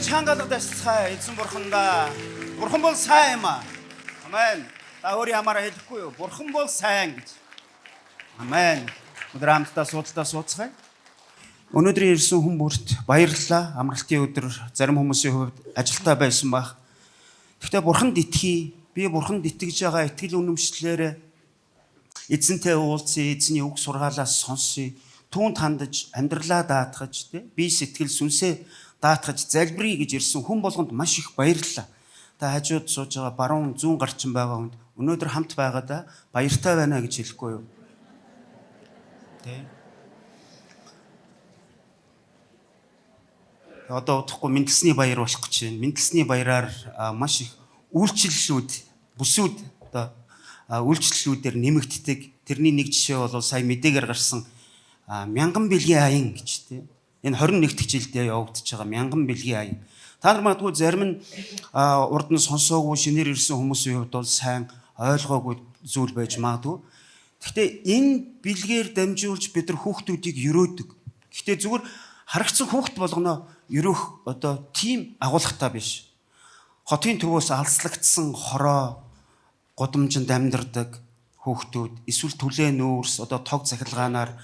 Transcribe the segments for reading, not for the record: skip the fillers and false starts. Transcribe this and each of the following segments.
Чанга алгад асцгаая эзэн бурхандаа. Бурхан бол сайн юм аа. Амен. Та өөрийн хамаараа хэлэхгүй юу? Бурхан бол сайн гэж. Амен. Өнөөдөр хамтдаа суудалдаа сууцгаая. Өнөөдрийн ирсэн хүн бүрт баярлалаа. Амралтын өдөр зарим хүмүүсийн хувьд ажилтаа байсан байх. Гэхдээ бурханд итгэе. Би бурханд итгэж байгаа итгэл үнэмшлээрээ эзэнтэй уулзъя, эзний үг сургаалаас сонсъё. Түүнд хандаж амьдралаа даатгаж, тэ би сэтгэл сүнсээ даатгаж залбирая гэж ирсэн хүн болгонд маш их баярлалаа. Та хажууд сууж байгаа баруун зүүн гарчин байгаа хүнд өнөөдөр хамт байгаадаа баяртай байна гэж хэлэхгүй юу? Тэ. Одоо удахгүй мэндэлсний баяр болох гэж байна. Мэндэлсний баяраар маш их үйлчлэлүүд, бүсүүд одоо үйлчлэлүүдээр нэмэгддэг. Тэрний нэг жишээ бол сая мэдээгээр гарсан мянган бэлгийн аян гэж тий. Энэ 21 дахь жилдээ явагдаж байгаа мянган бэлгийн аян. Та нар магадгүй зарим нь урд нь сонсоогүй шинээр ирсэн хүмүүсийн хувьд бол сайн ойлгоогүй зүйл байж магадгүй. Гэхдээ энэ бэлгээр дамжуулж бид нар хүүхдүүдийг өрөөдөг. Гэхдээ зүгээр харагдсан хүүхд болгоно өрөөх одоо тийм агуулгатай биш. Хотын төвөөс алслагдсан хороо гудамжинд амьдардаг хүүхдүүд эсвэл түлээ нүүрс одоо тог цахилгаанаар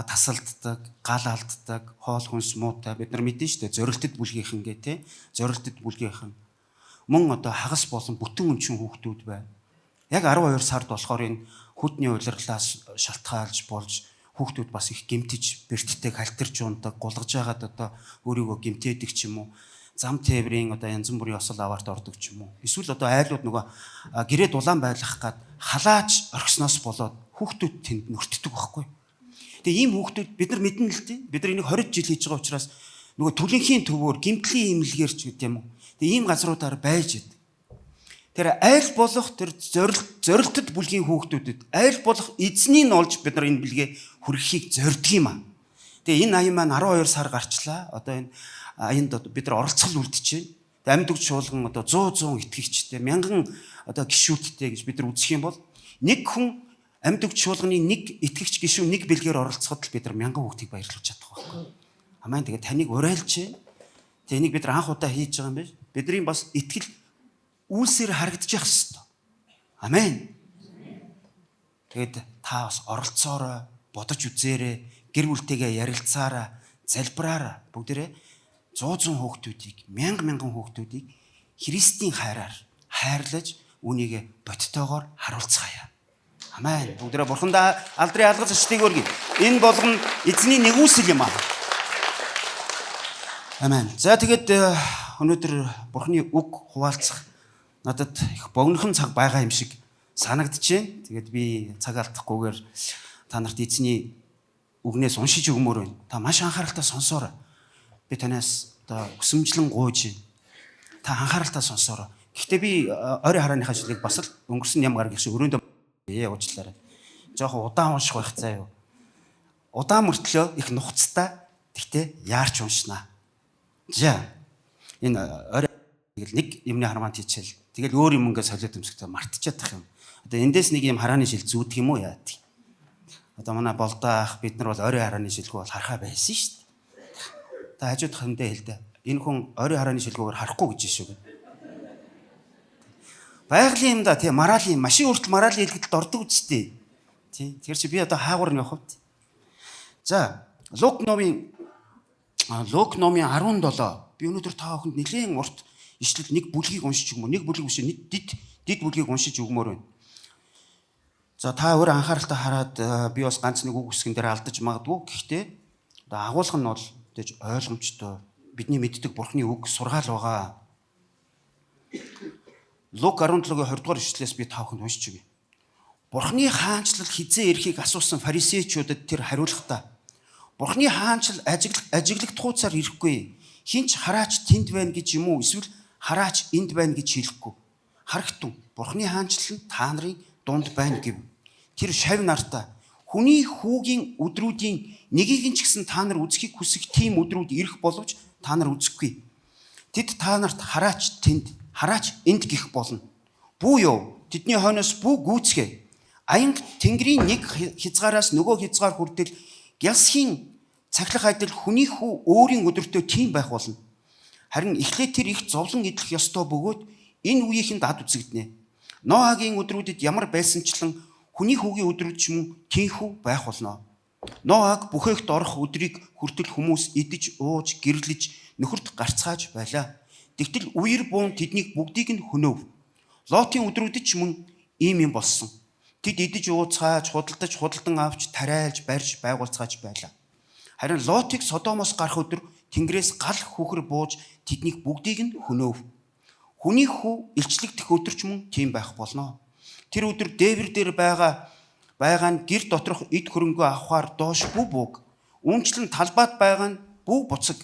тасалддаг, гал алддаг, хоол хүнс муутай бид нар мэдэн штэ зорилтод бүлгийнхэн гэ тэ зорилтод бүлгийнхэн мөн одоо хагас болон бүтэн өнчин хүүхдүүд байна. Яг 12 сард болохоор энэ хүдний улирлаас шалтгаалж болж хүүхдүүд бас их гэмтэж бэрттэй халтарч ундаг, гулгаж байгаад одоо өөрийгөө гэмтээдэг ч юм уу зам тээврийн одоо янз бүрийн осол аваарт ордог ч юм уу. Эсвэл одоо айлууд нөгөө гэрээ дулаан байлгах гад халаач орхисноос болоод хүүхдүүд тэнд нүртдэг байхгүй. Тэгээ ийм хүүхдүүд бид нар мэднэ л дээ. Бид нар энийг 20 жил хийж байгаа учраас нөгөө түлэнхийн төвөөр гимтлийн имлэгээр ч гэдэг юм уу. Тэгээ ийм газруудаар байж идэг. Тэр айл болох тэр зорилтод бүлгийн хүүхдүүдэд айл болох эзнийг нь олж бид нар энэ бэлгээ хүргэхийг зордго юм аа. Тэгээ энэ аян маань 12 сар гарчлаа. Одоо энэ аянд бид нар оролцол үлдчихээн. Тэгээ амьд өгч чуулган одоо 100 100 итгэгчтэй, мянган одоо гишүүдтэй гэж бид нар үзэх юм бол нэг хүн амьд өгч чуулганы нэг итгэгч гишүүн нэг бэлгээр оролцоход л бид нар мянган хүүхдийг баярлуулж чадах байхгүй. Амен. Тэгээ таныг уриалж. Тэгээ энийг бид нар анх удаа хийж байгаа юм биш. Бидний бас итгэл үйлсээр харагдчих хэвээр. Амен. Тэгээд та бас оролцоорой, бодож үзээрэй, гэр бүлтэйгээ ярилцаарай, залбираарай. Бүгдээрээ 100 100 хүүхдүүдийг, мянга мянган хүүхдүүдийг Христийн хайраар хайрлаж үүнийг бодтойгоор харуулцгаая. Амен. Бүгдээрээ Бурхандаа алдрын алгас өчтийг өргөе. Энэ болгон эзний нэгүсэл юм аа. Амен. За тэгээд өнөөдөр Бурхны үг хуваалцах надад их богинохон цаг байгаа юм шиг санагдчихээн. Тэгээд би цаг алдахгүйгээр та нарт эзний үгнээс уншиж өгмөр байна. Та маш анхааралтай сонсоорой. Би танаас одоо хүсэмжлэн гуйж байна. Та анхааралтай сонсоорой. Гэхдээ би ойрын харааныхаа жилийг бас л өнгөрсөн ням гараг шиг өрөөндөө уучлаарай. Жохон удаан унших байх заа юу. Удаан мөртлөө их нухацтай. Гэхдээ яарч уншнаа. За энэ орой тэгэл нэг юмны хармаант хичээл. Тэгэл өөр юм ингээд солиод өмсөхдөө мартчихадах юм. Одоо эндээс нэг юм харааны шил зүүдэх юм уу яа тий. Одоо манай болдоо ах бид нар бол орой харааны шилгүү бол харахаа байсан шүү дээ. Та хажуудах хүндээ хэлдэ. Энэ хүн орой харааны шилгүүгээр харахгүй гэж шүү. Байгалийн юм да тий мараалын машин хүртэл мараалын хэлгэдэлд ордог үсттэй. Тий. Тэр чи би одоо хаагур нь явах вэ? За Лук номын 17 би өнөөдөр та бүхэнд нэлээд урт ишлэл нэг бүлгийг уншиж өгмөр. Нэг бүлгийг биш нэг дид бүлгийг уншиж өгмөр байна. За та өөр анхааралтай хараад би бас ганц нэг үг үсгэн дээр алдаж магадгүй. Гэхдээ одоо агуулга нь бол тэгж ойлгомжтой. Бидний мэддэг Бурхны үг сургаал байгаа. Лук 17-гийн 20 дугаар ишлэлээс би та бүхэнд уншиж өгье. Бурхны хаанчлал хизээ ирэхийг асуусан фарисеучудад тэр хариулахдаа Бурхны хаанчлал ажиглагдахуйцаар ирэхгүй. Хинч хараач тэнд байна гэж юм уу эсвэл хараач энд байна гэж хэлэхгүй. Харагтун Бурхны хаанчлал нь та нарын дунд байна гэв. Тэр шав нартаа хүний хүүгийн өдрүүдийн нэгийг нь ч гэсэн та нар үзэхийг хүсэх тийм өдрүүд ирэх боловч та нар үзэхгүй. Тэд та нарт хараач тэнд, хараач энд гих болно. Бүү юу, тэдний хойноос бүү гүйцгээ. Аянг тэнгэрийн нэг хязгаараас нөгөө хязгаар хүртэл гялсхийн цахилах адил хүний хүү өөрийн өдөртөө тийм байх болно. Харин эхлээд тэр их зовлон эдлэх ёстой бөгөөд энэ үеийнхэнд ад үзэгдэнэ. Ноагийн өдрүүдэд ямар байсанчлан хүний хүүгийн өдрүүд ч мөн тийнхүү байх болно. Ноаг бүхээгт орох өдрийг хүртэл хүмүүс идэж, ууж, гэрлэж, нөхөрт гарцгааж байлаа. Тэгтэл үер буун тэднийг бүгдийг нь хөнөөв. Лотын өдрүүдэд ч мөн ийм юм болсон. Тэд идэж ууцгааж, худалдаж, худалдан авч, тариалж, барьж, байгуулцгааж байлаа. Харин Лотыг Содомоос гарах өдөр Тэнгэрээс гал хүүхэр бууж тэднийг бүгдийг нь хөнөөв. Хүний хүү илчлэгдэх өдөр ч мөн тийм байх болно. Тэр өдөр дээвэр дээр байгаа байгаа нь гэр доторх эд хөрөнгөө авахаар доош бүү бууг. Үүнчлэн талбайд байгаа нь бүү буцаг.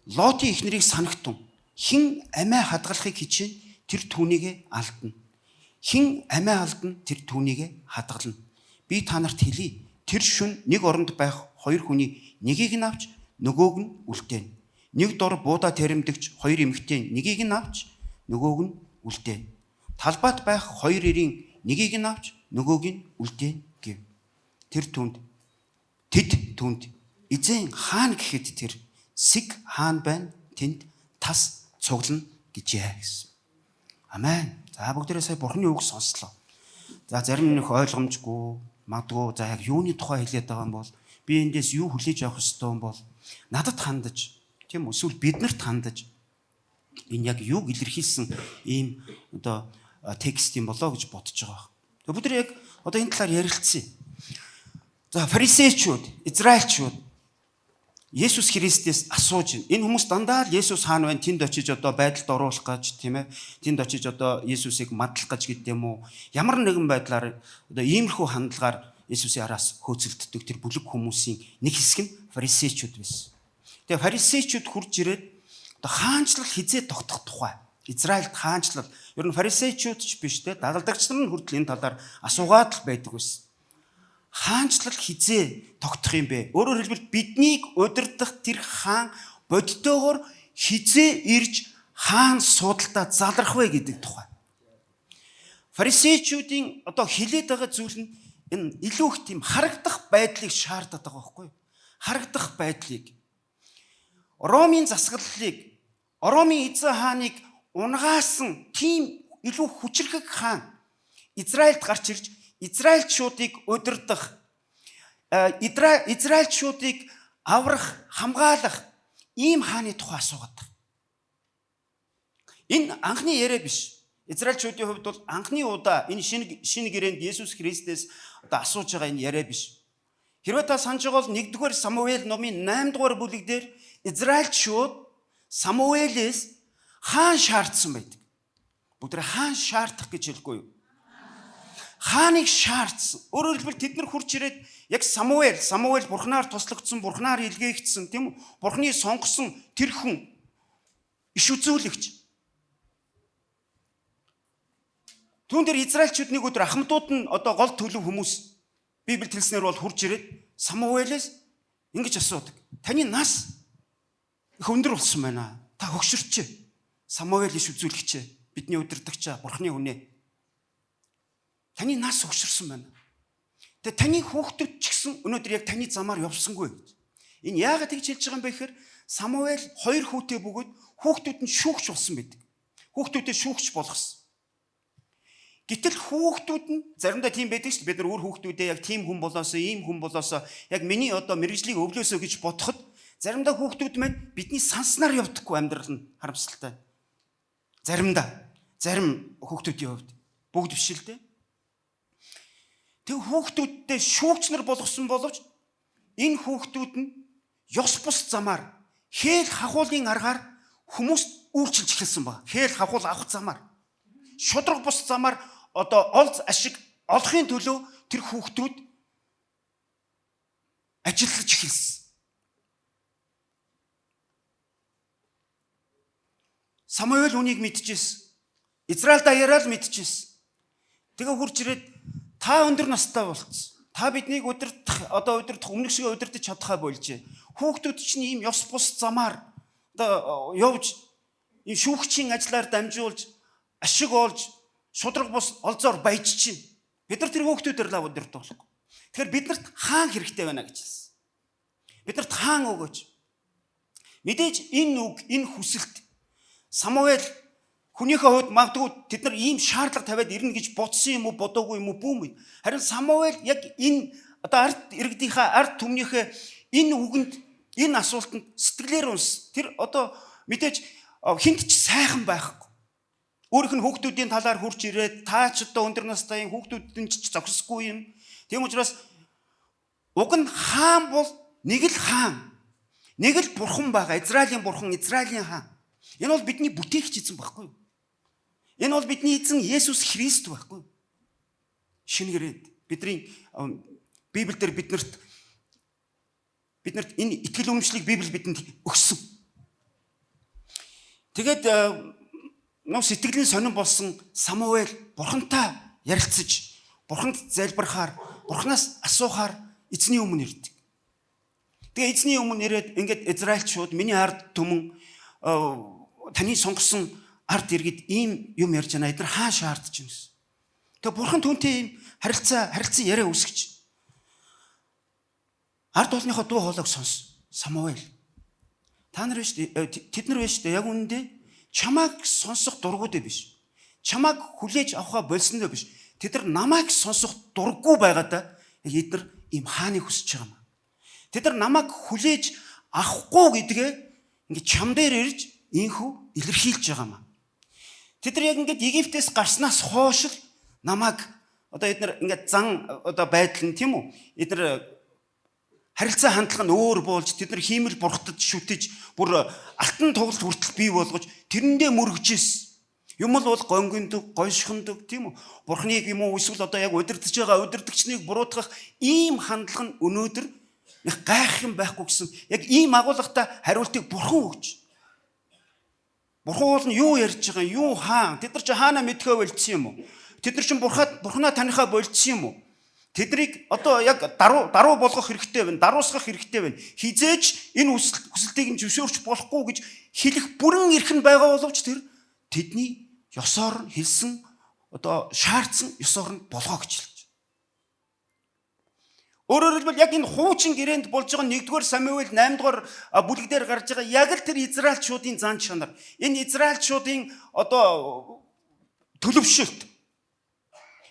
Лотын эхнэрийг санахтун хэн амиа хадгалахыг хичээн тэр түүнийг алдна. Хэн амиа алдна тэр түүнийг хадгална. Би та нарт хэлье. Тэр шөнө нэг оронд байх хоёр хүний нэгийг нь авч нөгөөг нь үлдээнэ. Нэг дор буудаа таримдагч хоёр эмэгтэй нэгийг нь авч нөгөөг нь үлдээнэ. Талбайд байх хоёр эрийн нэгийг нь авч нөгөөг нь үлдээнэ гэв. Тэр түнд тэд түнд эзэн хаана гэхэд тэр сэг хаана байна тэнд тас цуглана гэжээ гэсэн. Амен. За бүгдээрээ сая Бурхны үг сонслоо. За зарим нэг ойлгомжгүй, магадгүй за яг юуны тухай хэлээд байгаа юм бол би эндээс юу хүлээж авах ёстой юм бол надад хандаж, тийм үү? Эсвэл биднэрт хандаж энэ яг юуг илэрхийлсэн ийм одоо текст юм болоо гэж бодож байгаа. Тэгээ бид нар яг одоо энэ талаар ярилцъя. За фарисеучуд, израильчууд Есүс Христээс асууж байна. Энэ хүмүүс дандаа л Есүс хаана байна? Тэнд очиж одоо байдалд оруулах гэж, тийм ээ. Тэнд очиж одоо Есүсийг мадлах гэж гэдэг юм уу? Ямар нэгэн байдлаар одоо иймэрхүү хандлагаар Есүсийн араас хөөцөлддөг тэр бүлэг хүмүүсийн нэг хэсэг нь фарисеучуд байсан. Тэгээ фарисеучуд хурж ирээд одоо хаанчлал хизээ тогтох тухай. Израильд хаанчлал ер нь фарисеучуд ч биш те, дагалдагч нар нь хүртэл энэ талаар асуугаад л байдаг байсан. Хаанчлал хизээ тогтох юм бэ? Өөрөөр хэлбэл биднийг удирдах тэр хаан бодтойгоор хизээ ирж хаан суудалтаа залрах вэ гэдэг тухай. Фарисеучүүдийн одоо хилээд байгаа зүйл нь энэ илүү их тийм харагдах байдлыг шаардаад байгаа байхгүй юу? Харагдах байдлыг. Ромын засаглалыг, Ромын эзэн хааныг унгаасан тийм илүү хүчрхэг хаан Израильд гарч ирж Израильчуудыг удирдах, Израильчуудыг аврах, хамгаалах ийм хааны тухай асуугаад байна. Энэ анхны яриа биш. Израильчуудын хувьд бол анхны удаа энэ шинэ гэрээнд Есүс Христээс одоо асууж байгаа энэ яриа биш. Хэрвээ та санаж байгаа бол 1-р Самуэль номын 8-р бүлэг дээр Израильчууд Самуэлээс хаан шаардсан байдаг. Бүгд хаан шаардах гэж хэлэхгүй юу? Хааныг шаардсан. Өөрөөр хэлбэл тэд нар хурж ирээд яг Самуэль Бурханаар туслагдсан, Бурханаар илгээгдсэн, тийм үү? Бурханы сонгосон тэр хүн иш үзүүлэгч. Түүн дээр Израильчууд нэг өдөр ахмадууд нь одоо гол төлөв хүмүүс Библиэд хэлснээр бол хурж ирээд Самуэлээс ингэж асуудаг. Таны нас их өндөр болсон байна. Та хөгшөрч. Самуэль иш үзүүлэгч, бидний удирдагч, Бурханы хүнээ. Таны нас хөгшөрсөн байна. Тэгээ таны хүүхдүүд ч гэсэн өнөөдөр яг таны замаар явсангүй гэж. Энэ яагаад тэгж хэлж байгаа юм бэ гэхээр Самуэль хоёр хүүтэй бөгөөд хүүхдүүд нь шүүгч болсон байдаг. Хүүхдүүдээ шүүгч болгосон. Гэтэл хүүхдүүд нь заримдаа тийм байдаг шүү дээ. Бид нар үр хүүхдүүдээ яг тийм хүн болоосоо, ийм хүн болоосоо, яг миний одоо мэргэжлийг өвлөөсөө гэж бодоход заримдаа хүүхдүүд маань бидний санснаар явдаггүй амьдрал нь харамсалтай. Заримдаа зарим хүүхдүүдийн хувьд бүгд биш л дээ. Тэг хүүхдүүдтэй шүүгч нар болгосон боловч энэ хүүхдүүд нь ёс бус замаар хээл хахуулын аргаар хүмүүст үйлчилж эхэлсэн ба. Хээл хахуул авах замаар шудраг бус замаар одоо олз ашиг олохын төлөө тэр хүүхдүүд ажиллаж эхэлсэн. Самуэль үнийг мэдчихсэн. Израиль даяараа л мэдчихсэн. Тэгээ хурж ирээд та өндөр настай болцсон. Та биднийг удирдах одоо удирдах өмнөх шиг удирдах чадхаа болжээ. Хүүхдүүд чинь ийм ёс бус замаар одоо явж ийм шүүгчийн ажлаар дамжуулж ашиг олж шудраг бус олзоор баяж чинь. Бид нар тэр хүүхдүүдээр л удирдах болохгүй. Тэгэхээр биднэрт хаан хэрэгтэй байна гэж хэлсэн. Биднэрт хаан өгөөч. Мэдээж энэ үг, энэ хүсэлт Самуэль хүнийхээ хувьд магадгүй тэд нар ийм шаардлага тавиад ирнэ гэж бодсон юм уу, бодоогүй юм уу бүү мэд. Харин Самуэль яг энэ одоо ард иргэдийнхээ, ард түмнийхээ энэ үгэнд, энэ асуултанд сэтгэлээр унс. Тэр одоо мэдээж хүнд ч сайхан байхгүй. Өөрийнх нь хүүхдүүдийн талаар хурж ирээд та ч одоо өндөр настай хүүхдүүд нь ч зогсохгүй юм. Тийм учраас уг нь хаан бол нэг л хаан. Нэг л бурхан байгаа. Израилийн бурхан, Израилийн хаан. Энэ бол бидний бүтээгч эзэн байхгүй юу? Энэ бол бидний эзэн Есүс Христ байхгүй юу? Шинэ гэрээнд бидний Библиэлд биднэрт энэ итгэл үнэмшлийг Библи бидэнд өгсөн. Тэгээд нөө сэтгэлийн сонин болсон Самуэль бурхантай ярилцаж, бурханд залбирахаар, бурханаас асуухаар эзний өмнө ирдэг. Тэгээ эзний өмнө ирээд ингээд израильчууд, миний ард түмэн, таны сонгосон ард иргэд ийм юм ярьж байна. Эдгээр хаан шаардж байна гэсэн. Тэгээ бурхан түүнтэй ийм харилцан яриа үүсгэж. Ард олныхоо дуу хоолойг сонс. Самуэль. Та нар биш, тэд нар биш, яг үнэндээ чамайг сонсох дургүйдээ биш. Чамайг хүлээж авахаа больсондоо биш. Тэд нар намайг сонсох дурггүй байгаадаа эд нар ийм хааныг хүсэж байгаа юм. Тэд нар намайг хүлээж авахгүй гэдгээ ингээд чам дээр ирж инхүү илэрхийлж байгаа юм. Тэд нар яг ингээд Египтээс гарснаас хойш л намайг одоо эд нар ингээд зан одоо байдал нь, тийм үү? Эд нар харилцаа хандлага нь өөр болж, тэд нар хиймэл бурхтад шүтэж, бүр алтан тугалт хүртэл бий болгож тэрэндээ мөргөжсэн. Юм л бол гонгиндог, гоншихондог, тийм үү? Бурхныг юм уу эсвэл одоо яг удирдах байгаа удирдагчныг буруутгах ийм хандлага нь өнөөдөр их гайх юм байхгүй гэсэн яг ийм агуулгатай хариултыг бурхан өгч. Бурхан уул нь юу ярьж байгаа юм? Юу хаан? Тэд нар чи хаана мэдхөө болцсон юм уу? Тэд нар чинь бурхнаа танихаа болцсон юм уу? Тэднийг одоо яг даруй болгох хэрэгтэй байна, даруусгах хэрэгтэй байна. Хизээж энэ хүсэлтийг нь зөвшөөрч болохгүй гэж хэлэх бүрэн эрх нь байгаа боловч тэр тэдний ёсоор нь хэлсэн, одоо шаардсан ёсоор нь болгоо гэж хэлж. Өөрөөр хэлбэл яг энэ хуучин гэрээнд болж байгаа 1-р Самуэль 8-р бүлэг дээр гарч байгаа яг л тэр израильчуудын зан чанар, энэ израильчуудын одоо төлөвшөлт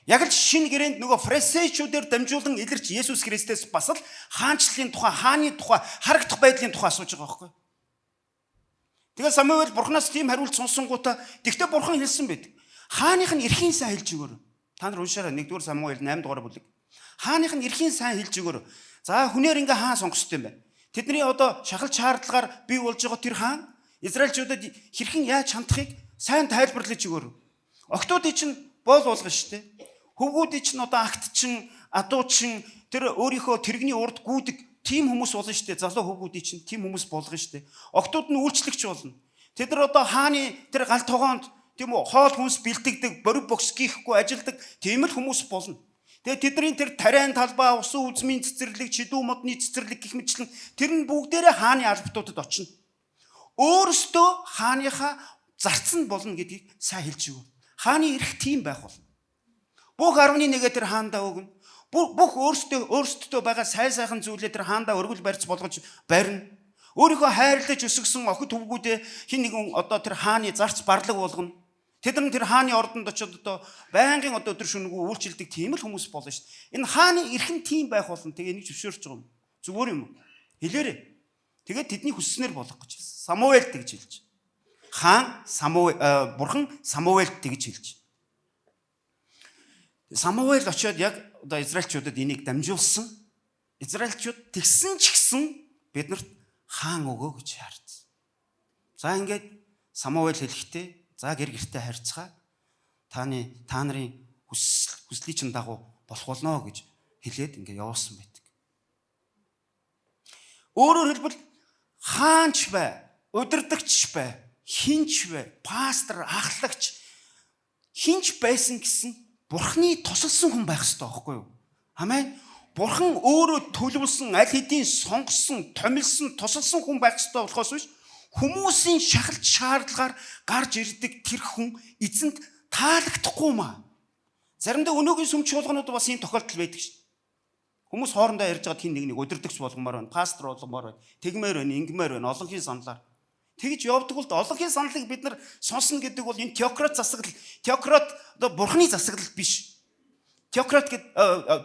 яг л шинэ гэрээнд нөгөө фарисеучудаар дамжуулан илэрч Есүс Христээс бас л хаанчлалын тухай, хааны тухай, харагдах байдлын тухай асууж байгаа байхгүй. Тэгээ Самуэль бурхнаас тийм хариулт сонсонгуудаа тэгтээ бурхан хэлсэн байдаг. Хааных нь эрхийн сайн хэлж өгөөрэй. Та нар уншаарай 1-р Самуэль 8 дугаар бүлэг. Хааных нь эрхийн сайн хэлж өгөөрэй. За, хүнээр ингээ хаан сонгох хэрэгтэй юм байна. Тэдний одоо шахалт шаардлагаар бий болж байгаа тэр хаан израильчуудад хэрхэн яаж хандахыг сайн тайлбарлаж өгөөрэй. Охидуудыг чинь боол болгоно шүү дээ. Хөвгүүдийн чинь одоо агт чин, адуу чин тэр өөрийнхөө тэрэгний урд гүйдэг тийм хүмүүс болно шүү дээ. Залуу хөвгүүдийн чинь тийм хүмүүс болгоно шүү дээ. Охидууд нь үйлчлэгч болно. Тэд нар одоо хааны тэр гал тогоонд, тийм үү, хоол хүнс бэлтгэдэг, борив богс гийхгүй ажилдаг тийм л хүмүүс болно. Тэгээ тэдний тэр тариан талбай, усан үзмийн цэцэрлэг, шидүү модны цэцэрлэг гэх мэтчлэн тэр нь бүгдээрээ хааны албатуудад очино. Өөрөөсөө хааныхаа зарцсан болно гэдгийг сайн хэлж өгөв. Хааны эрх тийм байх болно. Бүх 11-ээ тэр хаандаа өгнө. Бүх өөрсдөө байгаа сайн сайхан зүйлээ тэр хаандаа өргөл барьц болгож барина. Өөрийнхөө хайрлаж өсгсөн охид хөвгүүдээ хин нэгэн одоо тэр хааны зарц барлаг болгоно. Тэд нар тэр хааны ордонд очиод одоо байнгын одоо өдөр шөнөгүй үйлчилдэг тийм л хүмүүс болно шүү дээ. Энэ хааны эрх нь тийм байх болно. Тэгээ энийг зөвшөөрч байгаа юм. Зүгээр юм уу? Хэлээрэй. Тэгээд тэдний хүсснээр болох гэж хэлсэн. Самуэль тэгж хэлж. Хаан Самуэль, бурхан Самуэль тэгж хэлж. Самуэль очиод яг одоо израильчуудад энийг дамжуулсан. Израильчууд тэгсэн ч гэсэн биднэрт хаан өгөө гэж шаардсан. За, ингээд Самуэль хэлэхдээ за, гэр гертэ харьцгаа, та нарын хүслийн чинь дагуу болох болно гэж хэлээд ингээд явуулсан байдаг. Өөрөөр хэлбэл хаанч бай, удирдагч бай, хинч бай, пастор, ахлагч хинч байсан гэсэн Бурхны тусалсан хүн байх хэрэгтэй байхгүй юу? Амен. Бурхан өөрөө төлөвлөсөн, аль хэдийн сонгосон, томилсон, тусалсан хүн байх хэрэгтэй болохоос биш хүмүүсийн шахалт шаардлагаар гарч ирдэг тэр хүн эзэнд таалагдахгүй маа. Заримдаа өнөөгийн сүм чуулганууд бас ийм тохиолдол байдаг шин. Хүмүүс хоорондоо ярьж байгаад хин нэг нэг удирдахч болгомоор байна, пастор болгомоор байна, тэгмээр байна, ингэмээр байна, олонхын саналаар. Тэгж явдаг бол олонхын саналыг бид нар сонсно гэдэг бол энэ теократ засаглал, теократ одоо бурхны засаглал биш. Теократ гэд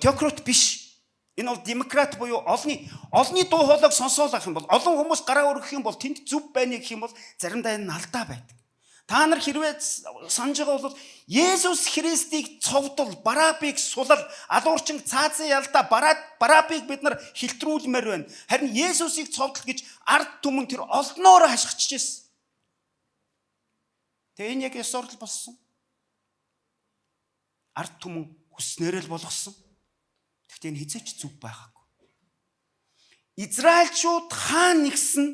теократ биш. Энэ бол демократ буюу олонний дуу хоолойг сонсоол ах юм бол олон хүмүүс гараа өргөх юм бол тэнд зөв байна гэх юм бол заримдаа энэ алдаа байдаг. Та нар хэрвээ санаж байгаа бол Есүс Христийг цовдол, Барабыг сулал, алуурчин цаазын ялдаа Барабыг бид нар хилтрүүлмээр байна. Харин Есүсийг цовдол гэж ард түмэн тэр олноороо хашгичжээ. Тэгээ энэ яг ёс ордол болсон. Ард түмэн хүснээрээ л болгосон. Гэхдээ энэ хизээч зүв байгаагүй. Израильчууд хаан нэгсэн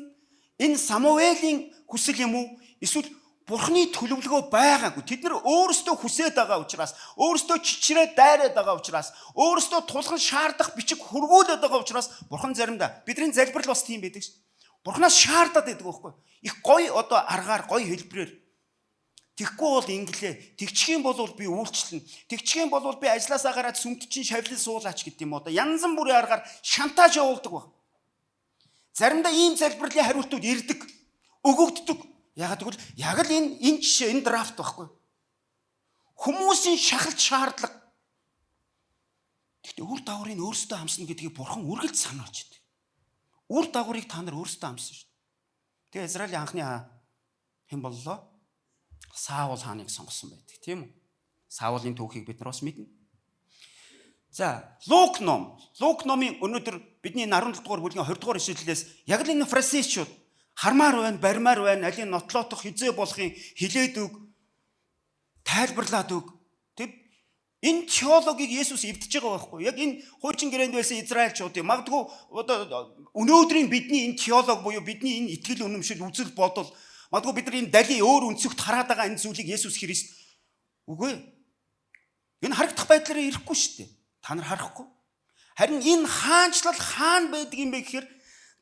энэ Самуэлийн хүсэл юм уу? Эсвэл Бурхны төлөвлөгөө байгаагүй. Тэд нар өөрсдөө хүсээд байгаа учраас, өөрсдөө чичрээ дайраад байгаа учраас, өөрсдөө тулган шаардах бичиг хөргүүлээд байгаа учраас Бурхан заримдаа бидний залбирал бас тийм байдаг ш. Бурханаас шаардаад байдаг байхгүй. Их гоё одоо аргаар, гоё хэлбэрээр. Тэгхгүй бол инглээ. Тэгчих юм бол би үйлчлэн. Тэгчих юм бол би ажилласаа гараад сүмд чинь шавлал суулаач гэдэг юм одоо. Янз бүрийн аргаар шантаж явуулдаг баг. Заримдаа ийм залбирлын хариултууд ирдэг. Өгөгддөг. Ягаад гэвэл яг л энэ жишээ, энэ драфт байхгүй. Хүмүүсийн шахалт шаардлага. Гэхдээ үр дагаврыг өөрсдөө хамсна гэдгийг Бурхан үргэлж сануулж байдаг. Үр дагаврыг та нар өөрсдөө хамсан шүү дээ. Тэгээ Израилийн анхны хэн боллоо? Саул хааныг сонгосон байдаг, тийм үү? Саулын түүхийг бид нар бас мэднэ. За, Лук ном. Лук номын өнөөдөр бидний 17 дугаар бүлгийн 20 дугаар ишлэлээс яг л энэ фарисеучуд хармаар байна, баримаар байна, алийн нотлоотох хизээ болохын хилээд үг, тайлбарлаад үг. Тэг энэ теологийг Есүс эвдэж байгаа байхгүй. Яг энэ хуучин гэрээнд байсан израильчуудын магадгүй одоо өнөөдрийн бидний энэ теолог буюу бидний энэ итгэл үнэмшил, үзэл бодол магадгүй бид нар энэ далийн өөр өнцөгт хараад байгаа энэ зүйлийг Есүс Христ үгүй. Энэ харагдах байдлаараа ирэхгүй шүү дээ. Та нар харахгүй. Харин энэ хаанчлал хаана байдаг юм бэ гэхээр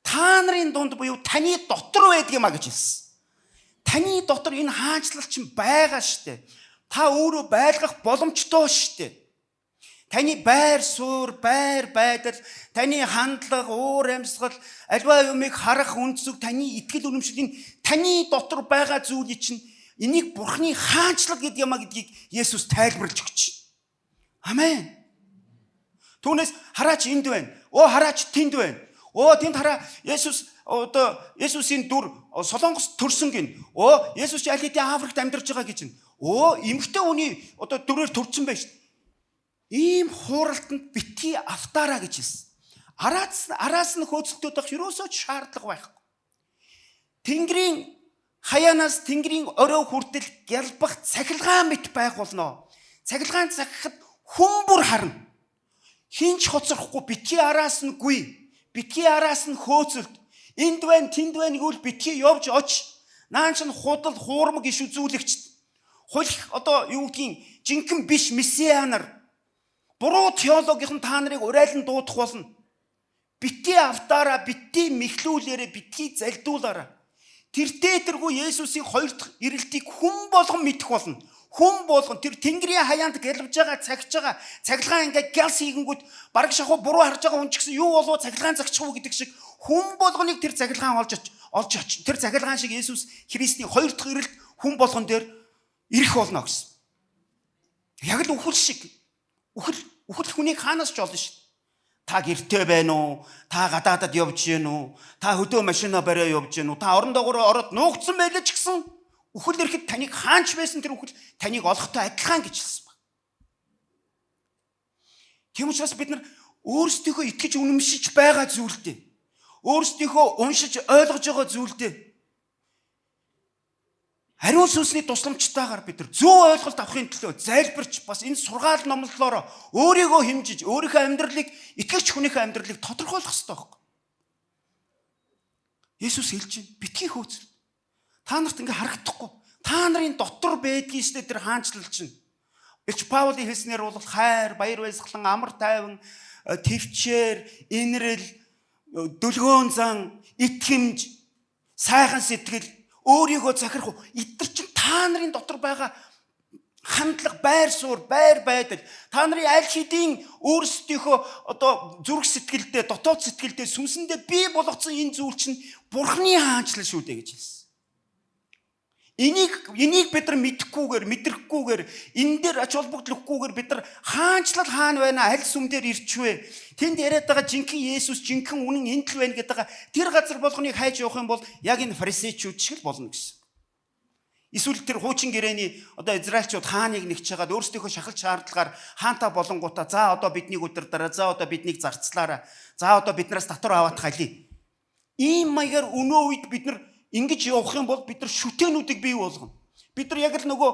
та нарын дунд буюу таны дотор байдаг юм а гэж хэлсэн. Таны дотор энэ хаанчлал чинь байгаа шүү дээ. Та өөрөө байлгах боломжтой шүү дээ. Таны байр суурь, байр байдал, таны хандлага, уур амьсгал, альва юмыг харах өнцөг, таны итгэл үнэмшил энэ таны дотор байгаа зүйлийг чинь энийг Бурхны хаанчлал гэдэг юм а гэдгийг Есүс тайлбарлаж өгч. Амен. Түүнээс хараач энд байна. Оо хараач тэнд байна. Оо тэнд хараа Есүс одоо Есүсийн дүр Солонгос төрсөн гин. Оо Есүс аль хэдийн Африкт амьдарч байгаа гэж. Оо эмэгтэй хүний одоо дүрээр төрсөн байж. Ийм хууралтанд битгий автаараа гэж хэлсэн. Араас нь хөөцөлтөд авах ерөөсөө ч шаардлага байхгүй. Тэнгэрийн хаяанаас тэнгэрийн орой хүртэл гялбах цахилгаан мэт байх болно. Цахилгаан цахихад хүн бүр харна. Хинч хоцрохгүй, битгий араас нь гүй, битгий араас нь хөөцөлт. Энд байна, тэнд байна гэвэл битгий явж оч. Наан чинь худал, хуурмаг иш үзүүлэгчд. Хулих одоо юу гэдгийг жинхэнэ биш месиа нар. Буруу теологийнхан та нарыг урайлан дуудах болно. Битгий автаараа, битгий мэхлүүлээрээ, битгий залдуулаараа. Тэртээ тэргүй Есүсийн хоёр дахь ирэлтийг хүн болгон мэдэх болно. Хүн болгон тэр тэнгэрийн хаяанд гэлвж байгаа, цагж байгаа, цахилгаан ингээд гялс хийгэнгүүт бараг шахуу буруу харж байгаа хүн ч гэсэн юу болов цахилгаан цагчих уу гэдэг шиг хүн болгоныг тэр цахилгаан олж оч. Тэр цахилгаан шиг Есүс Христийн хоёр дахь ирэлт хүн болгон дээр ирэх болно гэсэн. Яг л үхэл шиг. Үхэл хүнийг хаанаас ч олно шүү. Та гэртээ байна уу? Та гадаадад явж гин үү? Та хөдөө машина бариа явж гин үү? Та орон доогоор ороод нуугдсан байлаа ч гэсэн үхэл ирэхэд таныг хаанч байсан тэр үхэл таныг олохтой адилхан гэж хэлсэн баг. Тийм учраас бид нар өөрсдийнхөө итгэж үнэмшиж байгаа зүйлдээ, өөрсдийнхөө уншиж ойлгож байгаа зүйлдээ ариун сүнсний тусламжтайгаар бид нар зөв ойлголт авахын төлөө залбирч бас энэ сургаал номлолоор өөрийгөө хэмжиж, өөрийнхөө амьдралыг, итгэгч хүнийхээ амьдралыг тодорхойлох хэрэгтэй байхгүй. Есүс хэлж байна. Битгий хөөцөл. Та нарт ингээ харагдахгүй. Та нарын дотор байдгийг штэ тэр хаанчлал чинь. Элч Паулийн хэлснээр бол хайр, баяр баясгалан, амар тайван, төвчээр, инрэл, дүлгөөн зан, итгэмж, сайхан сэтгэл, өөрийгөө захирах эдгээр чинь та нарын дотор байгаа Хандлага, байр суурь, байр байдал та нарын аль хэдийн өөрсдийнхөө одоо зүрх сэтгэлдээ, дотоод сэтгэлдээ, сүнсэндээ бий болгоцсон энэ зүйл чинь Бурхны хаанчлал шүү дээ гэж хэлсэн. Энийг бид нар мэдэхгүйгээр, мэдрэхгүйгээр, энэ дээр ач холбогдол өгөхгүйгээр бид нар хаанчлал хаана байна, аль сүм дээр ирчвэ? Тэнд яриад байгаа жинхэнэ Есүс, жинхэнэ үнэн энд л байна гэдэг тэр газар болгоныг хайж явах юм бол яг энэ фарисеучуд шиг л болно гэсэн. Эсвэл тэр хуучин гэрээний одоо израильчууд хааныг нэгч хагаад өөрсдийнхөө шахалт шаардлагаар хаантаа болонгуудаа за одоо биднийг удирдаарай, за одоо биднийг зарцлаарай, за одоо биднээс татвар аваад халий. Ийм маягаар өнөө үед бид нар ингэж явах юм бол бид нар шүтээнүүдийг бий болгоно. Бид нар яг л нөгөө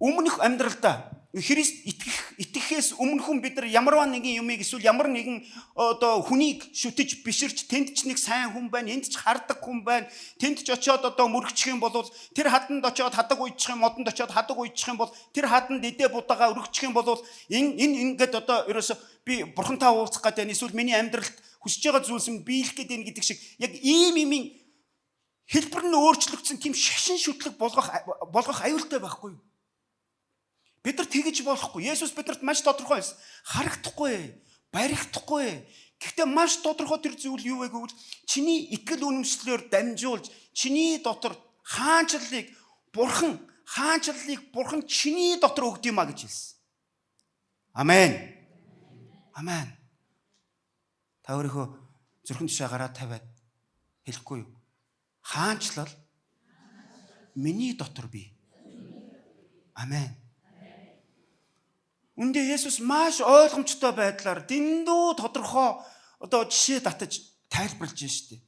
өмнөх амьдралдаа Христ итгэхээс өмнөхөн бид нар ямарваа нэгэн юмыг эсвэл ямар нэгэн одоо хүнийг шүтэж биширч тэнд ч нэг сайн хүн байна, энд ч хардаг хүн байна, тэнд ч очиод одоо мөрөгчих юм бол тэр хаданд очиод хадаг уйдчих юм, модонд очиод хадаг уйдчих юм бол тэр хаданд эдээ будаага өргөчих юм бол энэ ингээд одоо ерөөсө би бурхантай уулзах гэдэг нь эсвэл миний амьдралд хүсэж байгаа зүйлс нь биелэх гэдэг нь гэдэг шиг яг ийм юмын хэлбэр нь өөрчлөгдсөн тийм шашин шүтлэг болгох аюултай байхгүй юу? Бид нар тэгж болохгүй. Есүс биднэрт маш тодорхой байсан. Харагдахгүй, баригдахгүй. Гэхдээ маш тодорхой тэр зүйл юу вэ гэвэл чиний итгэл үнэмшлээр дамжуулж чиний дотор хаанчлалыг бурхан чиний дотор өгд юм а гэж хэлсэн. Амен. Амен. Та өөрийнхөө зүрхэн тушаа гараа тавиад хэлэхгүй юу? Хаанчлал миний дотор бий. Амен. Үндэ Есүс маш ойлгомжтой байдлаар дэндүү тодорхой одоо жишээ татаж тайлбарлаж байна шүү дээ.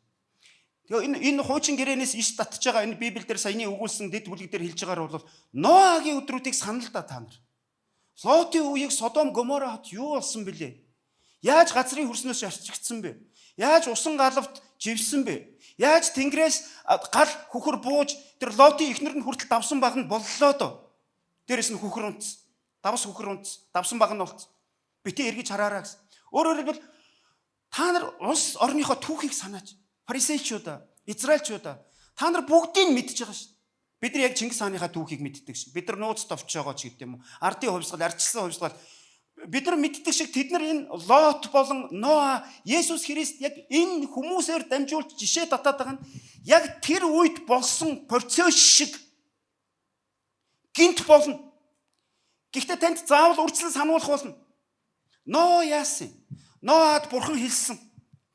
Тэгээ энэ хуучин гэрээнээс иш татж байгаа энэ Библиэлд саяны өгүүлсэн дэд бүлэг дээр хэлж байгаагаар бол Ноагийн өдрүүдийг санал да та нар. Лотын үеийг Содом Гомора хот юу болсон бэлээ? Яаж газрын хөрснөөс арчигдсан бэ? Яаж усан галавт живсэн бэ? Яаж тэнгэрээс гал хөхөр бууж тэр Лотын эхнэр нь хүртэл давсан баг нь боллоо доо. Дээрэс нь хөхөр унтсан. Давс хөхөр унтсан. Давсан баг нь болцсон. Битээ эргэж хараараа гэсэн. Өөрөөр хэлбэл та нар улс орныхоо түүхийг санаач. Фарисеучудаа, Израильчуудаа та нар бүгдийг мэдж байгаа шүү. Бид нар яг Чингис хааныхаа түүхийг мэддэг шиг. Бид нар нууц товчоогоо ч гэдэг юм уу. Ардын хувьсгал, арчилсан хувьсгал. Бид нар мэддэг шиг тэд нар энэ Лот болон Ноа, Есүс Христ яг энэ хүмүүсээр дамжуулж жишээ татаад байгаа нь яг тэр үед болсон процесс шиг гинт болно. Гэхдээ танд заавал үрчлэн сануулах болно. Ноа яасан? Ноад бурхан хэлсэн.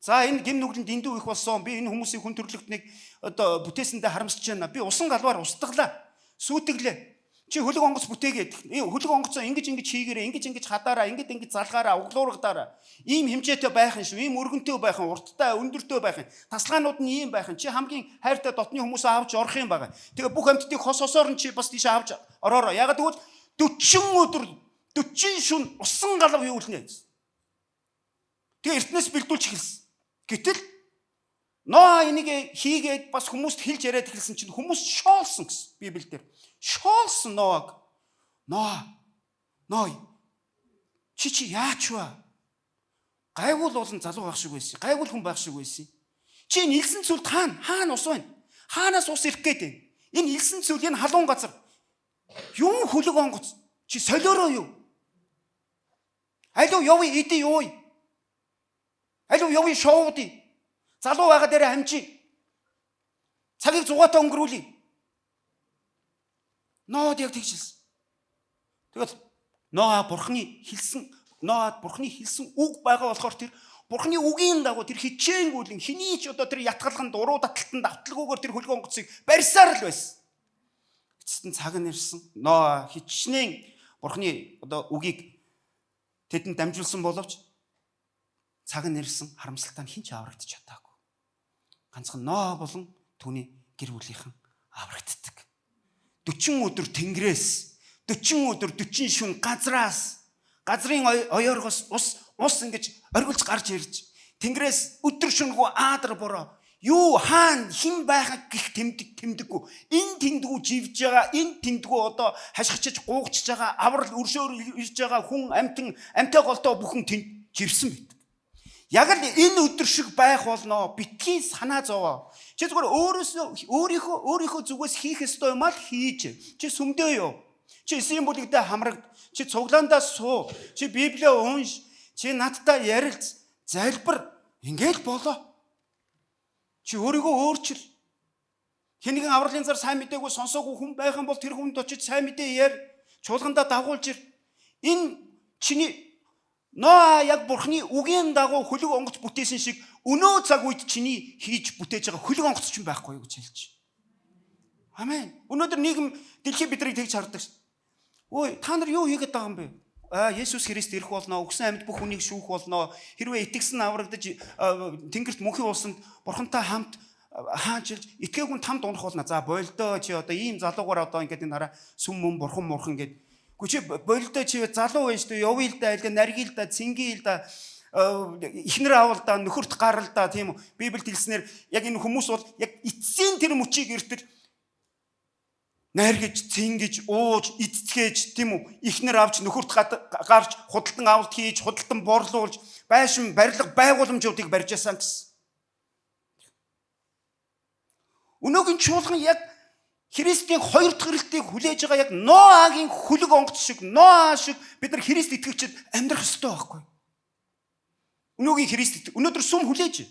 За энэ гим нүглэн дэндүү их болсон. Би энэ хүмүүсийн хүн төрлөختнийг одоо бүтээсэндээ харамсаж байна. Би усан галваар устгалаа. Сүйтэглээ. Чи хөлөг онгоц бүтээгээд. Хөлөг онгоцоо ингэж ингэж хийгээрээ, ингэж ингэж хадаараа, ингэж ингэж залгаараа, углуургадаараа. Ийм хэмжээтэй байх юм шүү. Ийм өргөнтэй байх юм, урттай, өндөртэй байх юм. Тасалгаанууд нь ийм байх юм. Чи хамгийн хайртай дотны хүмүүсээ авч орох юм байгаа. Тэгээ бүх амьтдыг хос хосоор нь чи бас тийшээ авч ороороо. Ягаад гэвэл 40 өдөр 40 шөнө усан галав хийүүлнэ гэсэн. Тэгээ эртнээс бэлдүүлж эхэлсэн. Гэтэл Ноа энийг хийгээд бас хүмүүст хэлж яриад эхэлсэн чинь хүмүүс шоолсон гэсэн Библиэлд. Шоолсон Ноаг. Ноа. Ной. Чи яач вэ? Гайгүй болон залуу байх шиг байсан. Гайгүй хүн байх шиг байсан. Чи энэ илсэн зүйл хаана ус байна? Хаанаас ус ирэх гээд байна? Энэ илсэн зүйл энэ халуун газар. Юу хөлөг онгоц? Чи солиороо юу? Алив явъя иди юу? Алив явъя шоудъя. Залуу байгаа дээрээ амжи. Цагийг зугаатай өнгөрүүлье. Ноад яг тэгж хэлсэн. Тэгэл Ноа бурхны хэлсэн үг байгаа болохоор тэр бурхны үгийн дагуу тэр хичээнгүйлэн хэний ч одоо тэр ятгалганд уруу таталтанд авталгүйгээр тэр хөлгөө онгоцыг барьсаар л байсан. Эцэст нь цаг нь ирсэн. Ноа хичнээн бурхны одоо үгийг тэдэнд дамжуулсан боловч цаг нь ирсэн, харамсалтай нь хэн ч аврагдчих чадаагүй. Ганцхан Ноа болон түүний гэр бүлийнхэн аврагддаг. 40 өдөр тэнгэрээс, 40 өдөр 40 шөнө газраас, газрын оёоргоос ус ингэж оргилж гарч ирж, тэнгэрээс өдөр шөнөгүй аадар бороо юу хаана хэн байхаг гих тэмдэггүй. Энэ тэндгүү живж байгаа, энэ тэндгүү одоо хашгичж гуугчж байгаа, аврал өршөөр ирж байгаа хүн амтан амтай голтоо бүхэн тэнд живсэн байт. Яг л энэ өдөр шиг байх болно. Битгий санаа зовоо. Чи зүгээр өөрийнхөө зүгээс хийх ёстой юм аа л хийж. Чи сүмдээ юу? Чи эсийн бүлэгдээ хамрагд. Чи цуглаандаа суу. Чи Библиэ унш. Чи надтай ярилц. Залбир. Ингээл болоо. Чи өөрийгөө өөрчил. Хэн нэгэн авралын зар сайн мдээгүй сонсоогүй хүн байх юм бол тэр хүнд очиж сайн мэдээ яар, чуулгандаа дагуулж ир. Энэ чиний Ноа яг Бурхны үгийн дагуу хөлөг онгоц бүтээсэн шиг өнөө цаг үед чиний хийж бүтээж байгаа хөлөг онгоц чинь байхгүй юу гэж хэлж. Амен. Өнөөдөр нийгэм дэлхий бидрийг тэгж хардаг. Ой, та нар юу хийгээд байгаа юм бэ? Аа, Есүс Христ ирэх болно. Өгсөн амьд бүх хүнийг шүүх болно. Хэрвээ итгэсэн аврагдаж Тэнгэрт мөнхийн улсанд Бурхантай хамт хаанчилж итгээгүй нь тамд унах болно. За болдоо чи одоо ийм залуугаар одоо ингээд энэ хараа сүм мөн бурхан мурхан гэд. Үгүй чи болдоо чи залуу байж шүү дээ. Явъя л да, аль наргий л да, цэнгийн л да, эхнэр аавал да, нөхөрт гарал да, тийм үү. Библиэд хэлснээр яг энэ хүмүүс бол яг эцсийн тэр мөчийг эртэл найргаж, цэнгэж, ууж, идцгээж, тийм үү? Эхнэр авч, нөхөрт гарч, худалдан авалт хийж, худалдан борлуулж, байшин, барилга, байгууламжуудыг барьж ясан гэсэн. Өнөөгийн чуулган яг Христийн хоёр дахь ирэлтийг хүлээж байгаа яг Ноагийн хөлөг онгоц шиг, Ноа шиг бид нар Христ итгэгчид амьдрах ёстой байхгүй. Өнөөгийн Христ өнөөдөр сүм хүлээж.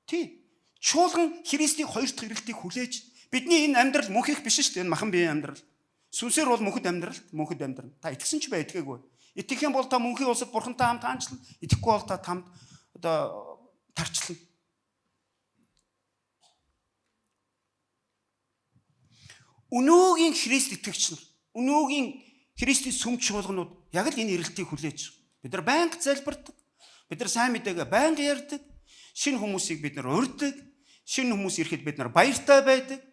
Тий. Чуулган Христийн хоёр дахь ирэлтийг хүлээж. Бидний энэ амьдрал мөнхөх биш шүү дээ. Энэ махан биеийн амьдрал. Сүнсээр бол мөнхөд амьдрал, мөнхөд амьдрал. Та итгэсэн ч бай, итгээгүй. Итгэх юм бол та мөнхийн улсад Бурхантай хамт хаанчлана. Итгэхгүй бол та тамд одоо тарчлана. Өнөөгийн Христ итгэгч нар, өнөөгийн Христийн сүм чуулганууд яг л энэ ирэлтийг хүлээж. Бид нар байнга залбирдаг. Бид нар сайн мэдээгээ байнга ярьдаг. Шинэ хүмүүсийг бид нар урьдаг. Шинэ хүмүүс ирэхэд бид нар баяртай байдаг.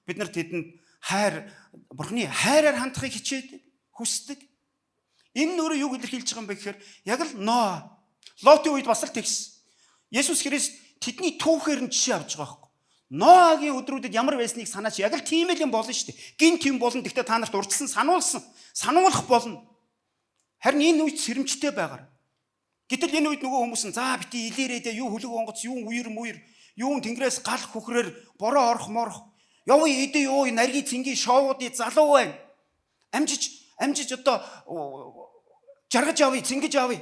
Бид нар тэдэнд хайр, Бурхны хайраар хандахыг хичээдэг, хүсдэг. Энэ нь өөрөө юг илэрхийлж байгаа юм бэ гэхээр яг л Ноа, Лотын үед бас л тэгсэн. Есүс Христ тэдний түүхээр нь жишээ авч байгаа байхгүй. Ноагийн өдрүүдэд ямар байсныг санаач яг л тийм л юм болно шүү дээ. Гин тийм болно. Гэхдээ та нарт урьдчилан сануулсан. Сануулах болно. Харин энэ үед сэрэмжтэй байгаарай. Гэтэл энэ үед нөгөө хүмүүс нь за бити илээрээ дээ, юу хөлөг онгоц, юу үер мүер, юу тэнгэрээс гал хөхрээр бороо орох морох. Явъя идэ юу наргийн цэнгийн шоугуудыг залуу байна. Амжиж одоо жаргаж авъя, цэнгэж авъя.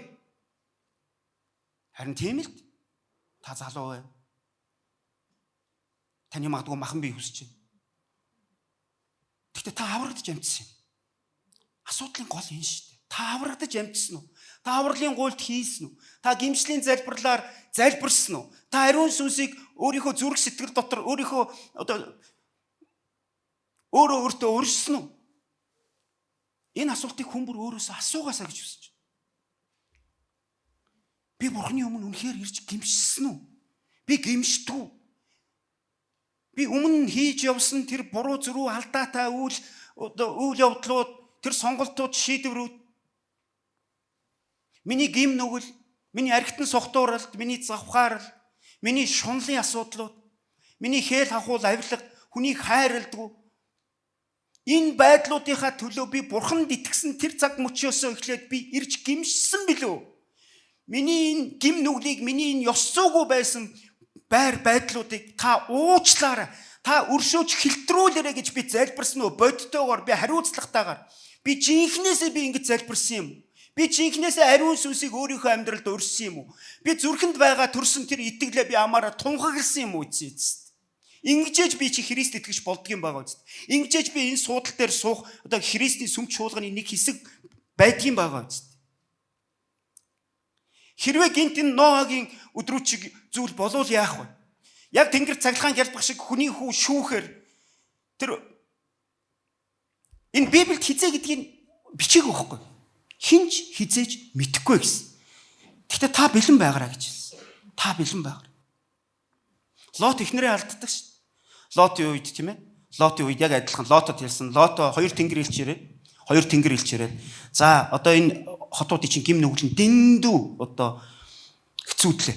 Харин тийм л та залуу байна. Таны магадгүй махан бие хүсэж байна. Гэхдээ та аврагдаж амжсан юм. Асуудлын гол энэ шүү дээ. Та аврагдаж амжсан уу? Та авралын гуйлд хийсэн үү? Та гимшлийн залбирлаар залбирсан уу? Та ариун сүнсийг өөрийнхөө зүрх сэтгэл дотор өөрийнхөө одоо өөрөө өөртөө өршсөн үү? Энэ асуултыг хүн бүр өөрөөсөө асуугаасаа гэж хүсэж байна. Би Бурхны өмнө үнэхээр ирж гимшсэн үү? Би гимшдэг үү? Би өмнө хийж явсан тэр буруу зүрүү алдаатай үйл явдлууд, тэр сонголтууд, шийдвэрүүд, миний гим нүгэл, миний архитан согтууралт, миний завхаарал, миний шунлын асуудлууд, миний хээл хахуул авилга, хүнийг хайрладгүй энэ байдлуудынхаа төлөө би Бурханд итгэсэн тэр цаг мөчөөсөө эхлээд би ирж гимшсэн билүү? Миний энэ гим нүглийг, миний энэ ёс зүйгүй байсан байр байдлуудыг та уучлаарай, та өршөөж хилтрүүлээрэ гэж би залбирсан уу? Бодтойгоор, би хариуцлагатайгаар. Би жинхнээсээ би ингэж залбирсан юм. Би жинхнээсээ ариун сүнсийг өөрийнхөө амьдралд өрсөн юм уу? Би зүрхэнд байгаа төрсөн тэр итгэлээ би амаараа тунхагласан юм уу эцэст? Ингэжээж би чи Христ итгэж болдгийм байгаа үст. Ингэжээж би энэ суудал дээр суух одоо Христийн сүм чуулганы нэг хэсэг байдгийм байгаа үст. Хэрвээ гинт энэ Ноагийн өдрүүд шиг зүйл болвол яах вэ? Яг тэнгэр цахилгаан гялбах шиг хүний хүү шүүхээр тэр энэ Библиэд хизээ гэдгийг бичээгүй байхгүй. Хинч хизээж мэдэхгүй гэсэн. Гэхдээ та бэлэн байгаарай гэж хэлсэн. Та бэлэн байгаарай. Лот эхнэрээ алддаг шүү. Лотын үед тийм ээ. Лотын үед яг адилхан Лотод хэлсэн. Лото хоёр тэнгэр элч ирээд, хоёр тэнгэр элч ирээд. За одоо энэ хотуудын чинь гим нүгэл нь дэндүү одоо хэцүүдлээ.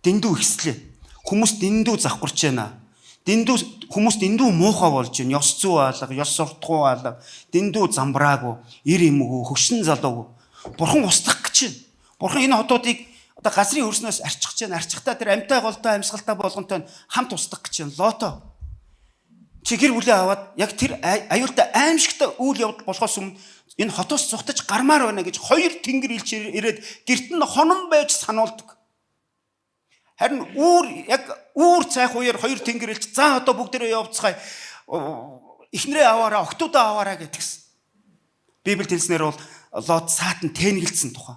Дэндүү ихслээ. Хүмүүс дэндүү завхарч байна. Дэндүү хүмүүс дэндүү муухай болж байна. Ёс зүй алга, ёс суртахуу алга, дэндүү замбраагүй, ир эмгүү, хөгшин залуугүй. Бурхан устгах гэж байна. Бурхан энэ хотуудыг одоо газрын хөрснөөс арчих гэж байна. Арчихтаа тэр амьтай голтой амьсгалтай болгонтой хамт устгах гэж байна. Лото чи гэр бүлээ аваад яг тэр аюултай аимшигтай үйл явдал болохоос өмнө Энэ хотоос зугтаж гармаар байна гэж хоёр тэнгэр элч ирээд гэрт нь хонон байж сануулдаг. Харин үүр яг үүр цайх үеэр хоёр тэнгэр элч за одоо бүгдээрээ явцгаая. Эхнэрээ аваараа, охтуудаа аваараа гэдгсэн. Библиэд хэлснээр бол Лот саатан тэнэгэлдсэн тухай.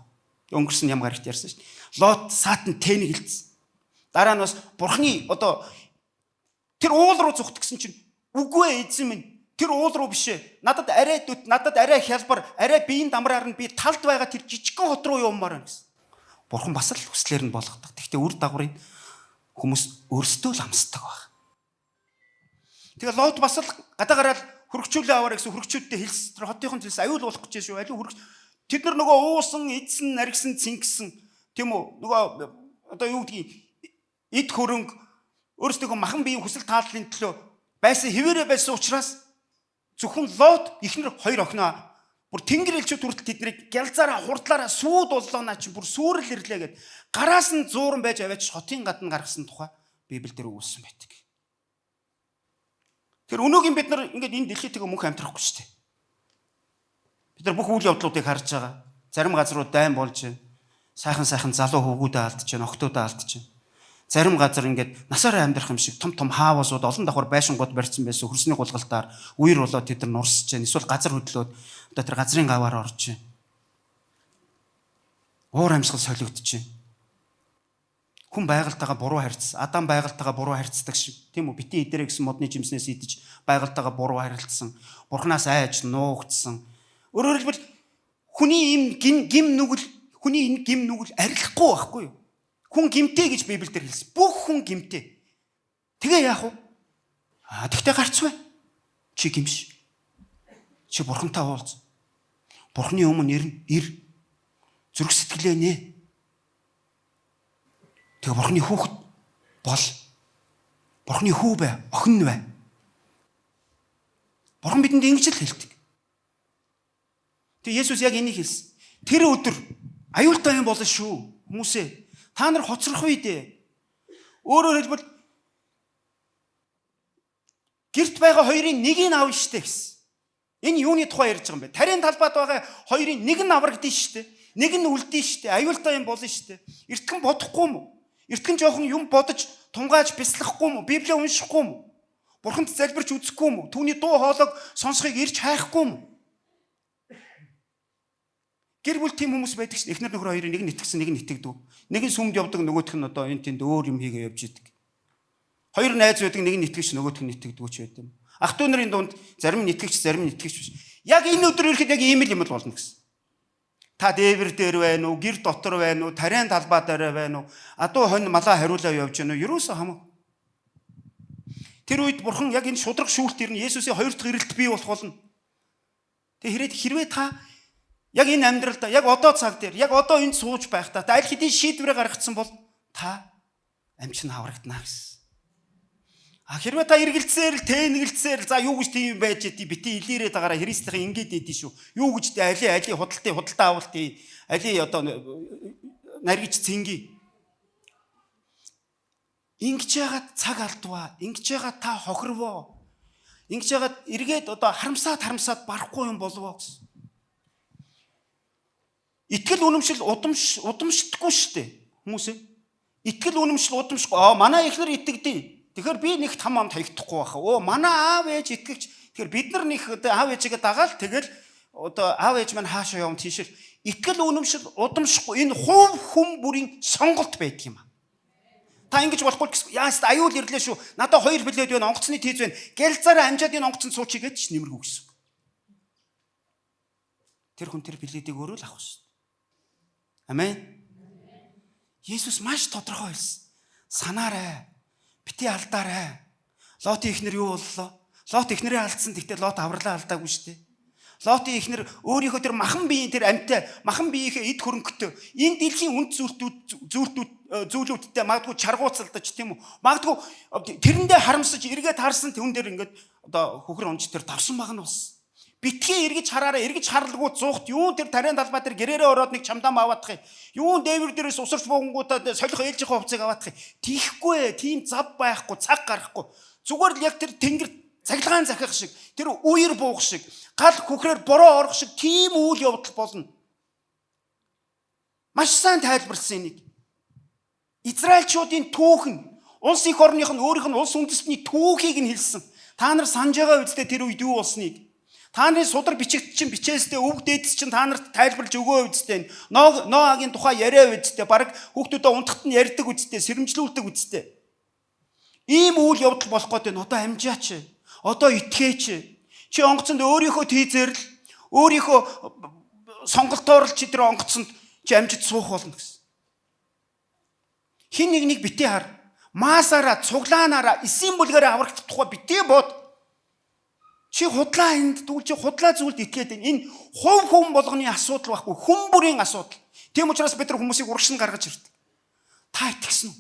Өнгөрсөн ям гарагт ярьсан шүү дээ. Лот саатан тэнэгэлдсэн. Дараа нь бас бурхны одоо тэр уул руу зүхтгсэн чинь үгүй эзэн минь тэр уул руу биш ээ. Надад арай дүт, надад арай хялбар, арай биеийн дамраар нь би талд байгаа тэр жижигхэн хот руу явмаар байна гэсэн. Бурхан бас л хүслээр нь болгодог. Гэхдээ үр дагаврыг хүмүүс өөрсдөө л амсдаг баг. Тэгээ Лот бас л гадаа гараад хөргөчүүлээ аваарай гэсэн хөргөчүүдтэй хэлс. Тэр хотынхон хэлс аюул болох гэж шүү. Аливаа хөргөч тэд нар нөгөө уусан, эдсэн, наргисан, цэнгсэн тийм үү? Нөгөө одоо юу гэдгийг эд хөрөнгө өөрсдийнхөө махан биеийн хүсэл тааллын төлөө байсан хэвээрээ байсан учраас зөвхөн Лот эхнэр хоёр охиноо бүр тэнгэр элчүүд хүртэл тэднийг гялзаараа хурдлаараа сүйд боллоо наа чинь бүр сүрэл ирлээ гэд гараас нь зууран байж аваач хотын гадна гаргасан тухай Библиэлд өгүүлсэн байдаг. Тэр өнөөгийн бид нар ингээд энэ дэлхийтэйгээ мөнх амьдрахгүй шүү дээ. Бид нар бүх үйл явдлуудыг харж байгаа. Зарим газрууд дайн болж байна. Сайхан сайхан залуу хөвгүүдээ алдаж байна, охтуудаа алдаж байна. Зарим газар ингээд насаараа амьдрах юм шиг том том хаавасууд олон давхар байшингууд барьсан байсан хөрсний гулгалтаар үер болоод тэд нар нурсаж байна. Эсвэл газар хөдлөөд одоо тэр газрын гаваар орж байна. Уур амьсгал солигдож байна. Хүн байгальтайгаа буруу харьц, Адам байгальтайгаа буруу харьцдаг шиг, тийм үү? Бити идэрэ гэсэн модны жимснээс идэж байгальтайгаа буруу харилцсан, бурхнаас айж нуугдсан. Өөрөөр хэлбэл хүний им гим гим нүгэл, хүний энэ гим нүгэл арилахгүй байхгүй юу? Хүн гимтэй гэж Библиэлд хэлсэн. Бүх хүн гимтэй. Тэгээ яах вэ? Аа, тэгтээ гарц бай. Чи гимш. Чи бурхантай уулз. Бурхны өмнө ир ир. Зүрх сэтгэлээ нэ. Тэгээ бурхны хүүхэд бол. Бурхны хүү бай, охин бай. Бурхан бидэнд ингэж л хэлдэг. Тэгээ Есүс яг энийг хэлсэн. Тэр өдөр аюултай юм болно шүү. Хүмүүсээ та нар хоцрох үе дээ. Өөрөөр хэлбэл гэрт байгаа хоёрын нэгийг авна штэ гэсэн. Энэ юуны тухай ярьж байгаа юм бэ? Тарийн талбайд байгаа хоёрын нэг нь аврагдана штэ. Нэг нь үлдэн штэ. Аюултай юм болно штэ. Эртгэн бодохгүй юм уу? Эртгэн жоохон юм бодож тунгааж бяцлахгүй юм уу? Библийг уншихгүй юм уу? Бурханд залбирч үзэхгүй юм уу? Түүний дуу хоолойг сонсохыг ирж хайхгүй юм уу? Гэр бүл тийм хүмүүс байдаг шин. Эхнэр нөхөр хоёрын нэг нь итгэсэн, нэг нь итгэдэг. Нэг нь сүмд явдаг, нөгөөх нь одоо энэ тэнд өөр юм хийгээ явж идэг. Хоёр найз байдаг, нэг нь итгэж, нөгөөх нь итгэдэггүй ч байд юм. Ах トゥ нарын дунд зарим нь итгэгч, зарим нь итгэгч биш. Яг энэ өдөр ирэхэд яг ийм л юм л болно гэсэн. Та дээвэр дээр байна уу, гэр дотор байна уу, тариан талбай дээр байна уу, адуу хонь малаа хариулаа явж байна уу? Ерөөсөө хамаагүй. Тэр үед бурхан яг энэ шудраг шүүлт ирнэ. Есүсийн хоёр дахь ирэлт бий болох болно. Тэгээ хэрвээ та яг энэ амьдралдаа, яг одоо цаг дээр, яг одоо энд сууж байхдаа та аль хэдийн шийдвэрээ гаргацсан бол та амчин аврагдана гэсэн. А хэрвээ та эргэлзээр л тэнэгэлзээр за юу гэж тийм байж идэв бити илээрээ дагаараа Христийн ингэж идэв шүү. Юу гэж тэ али али худалтай худалдаа авалтыг али одоо наргиж цэнги. Ингэж яагаад цаг алдваа? Ингэж яагаад та хохирвоо? Ингэж яагаад эргээд одоо харамсаад харамсаад барахгүй юм болвоо гэсэн. Итгэл үнэмшил удамшдаггүй шүү дээ. Хүмүүсээ. Итгэл үнэмшил удамшгүй. Аа манай эхнэр итгэдэг. Тэгэхээр би нэг там амд хаягдахгүй байх. Оо манай аав ээж итгэгч. Тэгэхээр бид нар нэг одоо аав ээжигээ дагаал тэгэл одоо аав ээж маань хаашаа явна тийш л итгэл үнэмшил удамшгүй энэ хувь хүн бүрийн сонголт байдаг юм а. Та ингэж болохгүй гэсэн. Яас аюул ирлээ шүү. Надад хоёр билет байна, онгоцны тийз байна. Гялзаараа амжаад энэ онгоцонд суучих гэж нэмэргүй гэсэн. Тэр хүн тэр билетийг өөрөө л авах шээ. Амен. Есүс маш тодорхой хэлсэн. Санаарай. Бити алдаарай. Лотын эхнэр юу боллоо? Лот эхнэрээ алдсан. Тэгтээ Лот авралаа алдаагүй шүү дээ. Лотын эхнэр өөрийнхөө тэр махан биеийн тэр амьтай, махан биеийнхээ эд хөрөнгөтэй энэ дэлхийн үнд зүйлтүүд зүйлүүдтэй магадгүй чаргууцалдаж тийм үү? Магадгүй тэрэндээ харамсаж эргээд харсан түн дээр ингээд одоо хөхөр унж тэр давсан баг нь бас. Битгий эргэж хараараа эргэж харлгүй зуухт юун тэр тариан талбай дээр гэрээрээ ороод нэг чамдам аваадах юм. Юун дээвэр дээрээс усарч буугангуудаа солих ээлжийнхээ хувцыг аваадах юм. Тийхгүй, тийм зав байхгүй, цаг гарахгүй. Зүгээр л яг тэр тэнгэр Цахилгаан захих шиг, тэр үер буух шиг, гал хүхрээр бороо орох шиг тийм үйл явдал болно. Маш сайн тайлбарласан энийг. Израильчуудын түүх нь улс эх орных нь өөрийнх нь улс үндэстний түүхийг нь хэлсэн. Та нар санаж байгаа үстэй тэр үед юу болсныг. Та нарын судар бичигт чинь бичээстэй өвөг дээдэс чинь та нарт тайлбарлаж өгөө үстэй. Ноагийн тухай яриа үстэй. Бараг хүүхдүүдээ унтахт нь ярьдаг үстэй, сэрэмжлүүлдэг үстэй. Ийм үйл явдал болох гээд байна. Одоо амжаач. Одоо итгэеч. Чи онгоцонд өөрийнхөө тийзээр л өөрийнхөө сонголтоор л чи тэр онгоцонд чи амжид суух болно гэсэн. Хин нэг нэг битгий хар. Маасаараа, цуглаанаараа, эсийн бүлгээрээ аврагдах тухай битгий бод. Чи худлаа энд дүүл чи худлаа зүйлд итгээд байна. Энэ хувь хүн болгоны асуудал байхгүй, хүн бүрийн асуудал. Тийм учраас бид нар хүмүүсийг урагш нь гаргаж ирдэг. Та итгэсэн үү?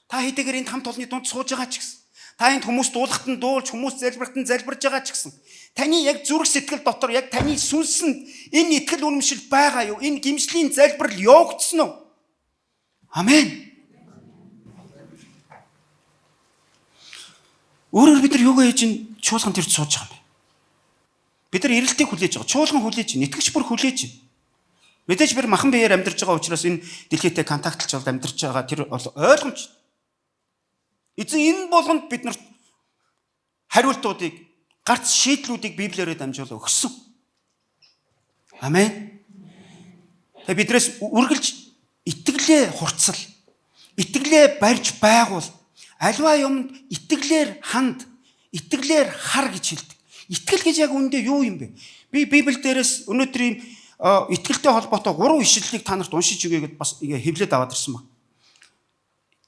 Та хэдийгээр энд хамт олонны дунд сууж байгаа ч гэсэн. Та энд хүмүүс дуулахт нь дуулж, хүмүүс залбирахт нь залбирж байгаа ч гэсэн. Таны яг зүрх сэтгэл дотор яг таны сүнсэнд энэ итгэл үнэмшил байгаа юу? Энэ гимшлийн залбирал явагдсан уу? Амен. Өөрөөр бид нар юугаа хийж ин чуулган дээр сууж байгаа юм бэ? Бид нар эрэлтийг хүлээж байгаа. Чуулган хүлээж, итгэгч бүр хүлээж. Мэдээж бид махан биеэр амьдарч байгаа учраас энэ дэлхийтэй контактлж бол амьдарч байгаа тэр бол ойлгомжтой. Эзэн энэ болгонд бид нарт хариултуудыг, гарц шийдлүүдийг Библиэрээ дамжуулан өгсөн. Амен. Тэгээ биднээс үргэлж итгэлээ хурцл, итгэлээ барьж байгуул, альва юмд итгэлээр ханд, итгэлээр хар гэж хэлдэг. Итгэл гэж яг үүндээ юу юм бэ? Би Библи дээрээс өнөөдрийн итгэлтэй холбоотой 3 ишлэлийг та нарт уншиж өгье гэдээ бас хэвлээд аваад ирсэн баг.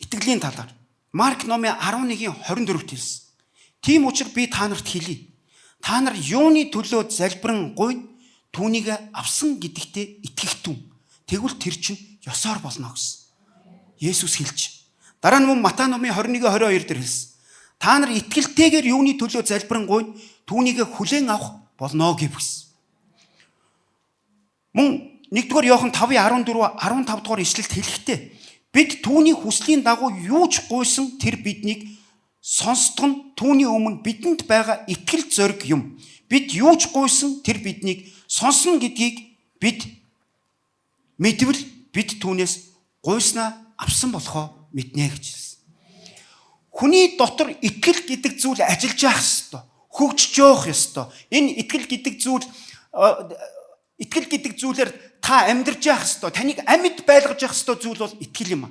Итгэлийн талаар. Марк номын 11-ийн 24-т хэлсэн. Тийм учраас би та нарт хэлье. Та нар юуны төлөө залбирэн гуйна түүнийг авсан гэдэгтээ итгэх түн. Тэгвэл тэр чинь ёсоор болно гэсэн. Есүс хэлж. Дараа нь мөн Матай номын 21-22 дээр хэлсэн. Та нар итгэлтэйгээр юуны төлөө залбирэн гуйна түүнийг хүлээн авах болно гэвсэн. Мөн 1-р Иохан 5:14 15 дугаар ишлэлд хэлэхдээ бид түүний хүслийн дагуу юу ч гуйсан тэр биднийг сонсдох нь түүний өмнө бидэнд байгаа итгэл зориг юм. Бид юу ч гуйсан тэр биднийг сонсно гэдгийг бид мэдвэл бид түүнээс гуйснаа авсан болохоо мэднэ гэж хэлсэн. Хүний дотор итгэл гэдэг зүйл ажиллаж явах ёстой. Хөгжиж явах ёстой. Энэ итгэл гэдэг зүйл итгэл гэдэг зүйлээр та амьдарч явах ёстой. Таныг амьд байлгаж явах ёстой зүйл бол итгэл юм а.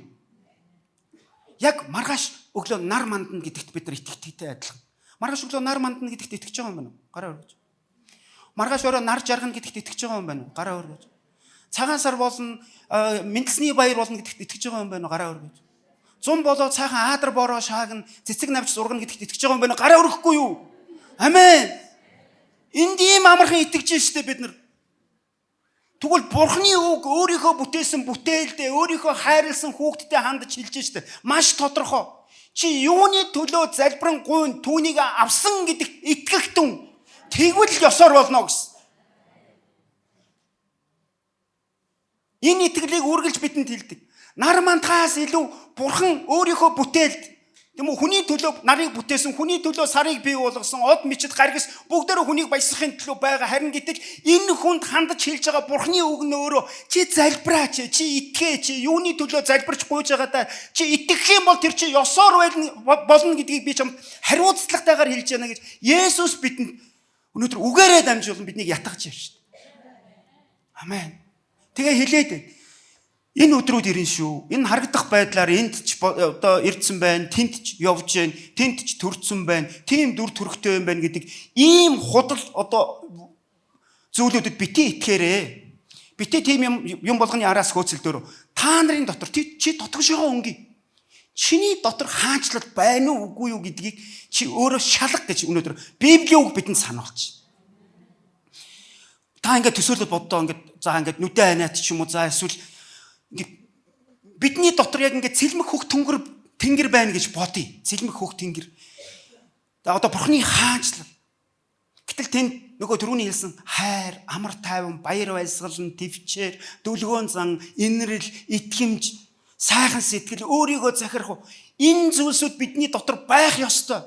Яг маргааш өглөө нар мандна гэдэгт бид нар итгэдэгтэй адилхан. Маргааш өглөө нар мандна гэдэгт итгэж байгаа юм байна уу? Гараа өргөж. Маргааш орой нар жаргана гэдэгт итгэж байгаа юм байна уу? Гараа өргөж. Цагаан сар болно, мэндэлсний баяр болно гэдэгт итгэж байгаа юм байна уу? Гараа өргөж. Зун болоо цаахан аадар бороо шаагна, цэцэг навч зургана гэдэгт итгэж байгаа юм байна уу? Гараа өргөхгүй юу? Амен. Энд ийм амархан итгэж штэ бид нар. Тэгвэл Бурхны үг өөрийнхөө бүтээсэн бүтээлдээ, өөрийнхөө хайрлсан хүүхдтэй хандаж хэлж штэ. Маш тодорхой. Чи юуны төлөө залбирэн гуйн түүнийг авсан гэдэгт итгэх түн. Тэгвэл ёсоор болно гэсэн. Энэ итгэлийг үргэлж бидэнд хэлдэг. Нар мантахаас илүү Бурхан өөрийнхөө бүтээлд, тийм үү, хүний төлөө нарыг бүтээсэн, хүний төлөө сарыг бий болгосон, од мичэд гаргис бүгдээрээ хүнийг баясгахын төлөө байгаа. Харин гэтэл энэ хүнд хандаж хэлж байгаа Бурханы үг нь өөрөө чи залбираач, чи итгээч, юуны төлөө залбирч гуйж байгаа та чи итгэх юм бол тэр чи ёсоор болно гэдгийг би чамд хариуцлагатайгаар хэлж байна гэж Есүс бидэнд өнөөдөр үгээрээ дамжуулан биднийг ятгах юм шүү дээ. Амен. Тэгээ хэлээд энэ өдрүүд ирнэ шүү. Энэ харагдах байдлаар энд ч одоо ирдсэн байна, тэнд ч явж байна, тэнд ч төрсөн байна, тийм дүр төрхтэй юм байна гэдэг ийм худал одоо зүйлүүдэд битгий итгээрээ. Битгий тийм юм болгоны араас хөөцөлдөөрөө. Та нарын дотор чи дотгошоогоо өнгөе. Чиний дотор хаанчлал байна уу үгүй юу гэдгийг чи өөрөө шалга гэж өнөөдөр Библийн үг бидэнд сануулж. Та ингээд төсөөлөд боддоо ингээд за ингээд нүдэ айнаад ч юм уу за эсвэл ингээд бидний дотор яг ингээд цэлмэг хөх тэнгэр байна гэж бодъё. Цэлмэг хөх тэнгэр. За одоо Бурхны хаанчлал. Гэтэл тэнд нөгөө түрүүний хэлсэн хайр, амар тайван, баяр баясгалан, төвчээр, дүлгөөн зан, инрэл, итгэмж, сайхан сэтгэл, өөрийгөө захирах. Энэ зүйлсүүд бидний дотор байх ёстой.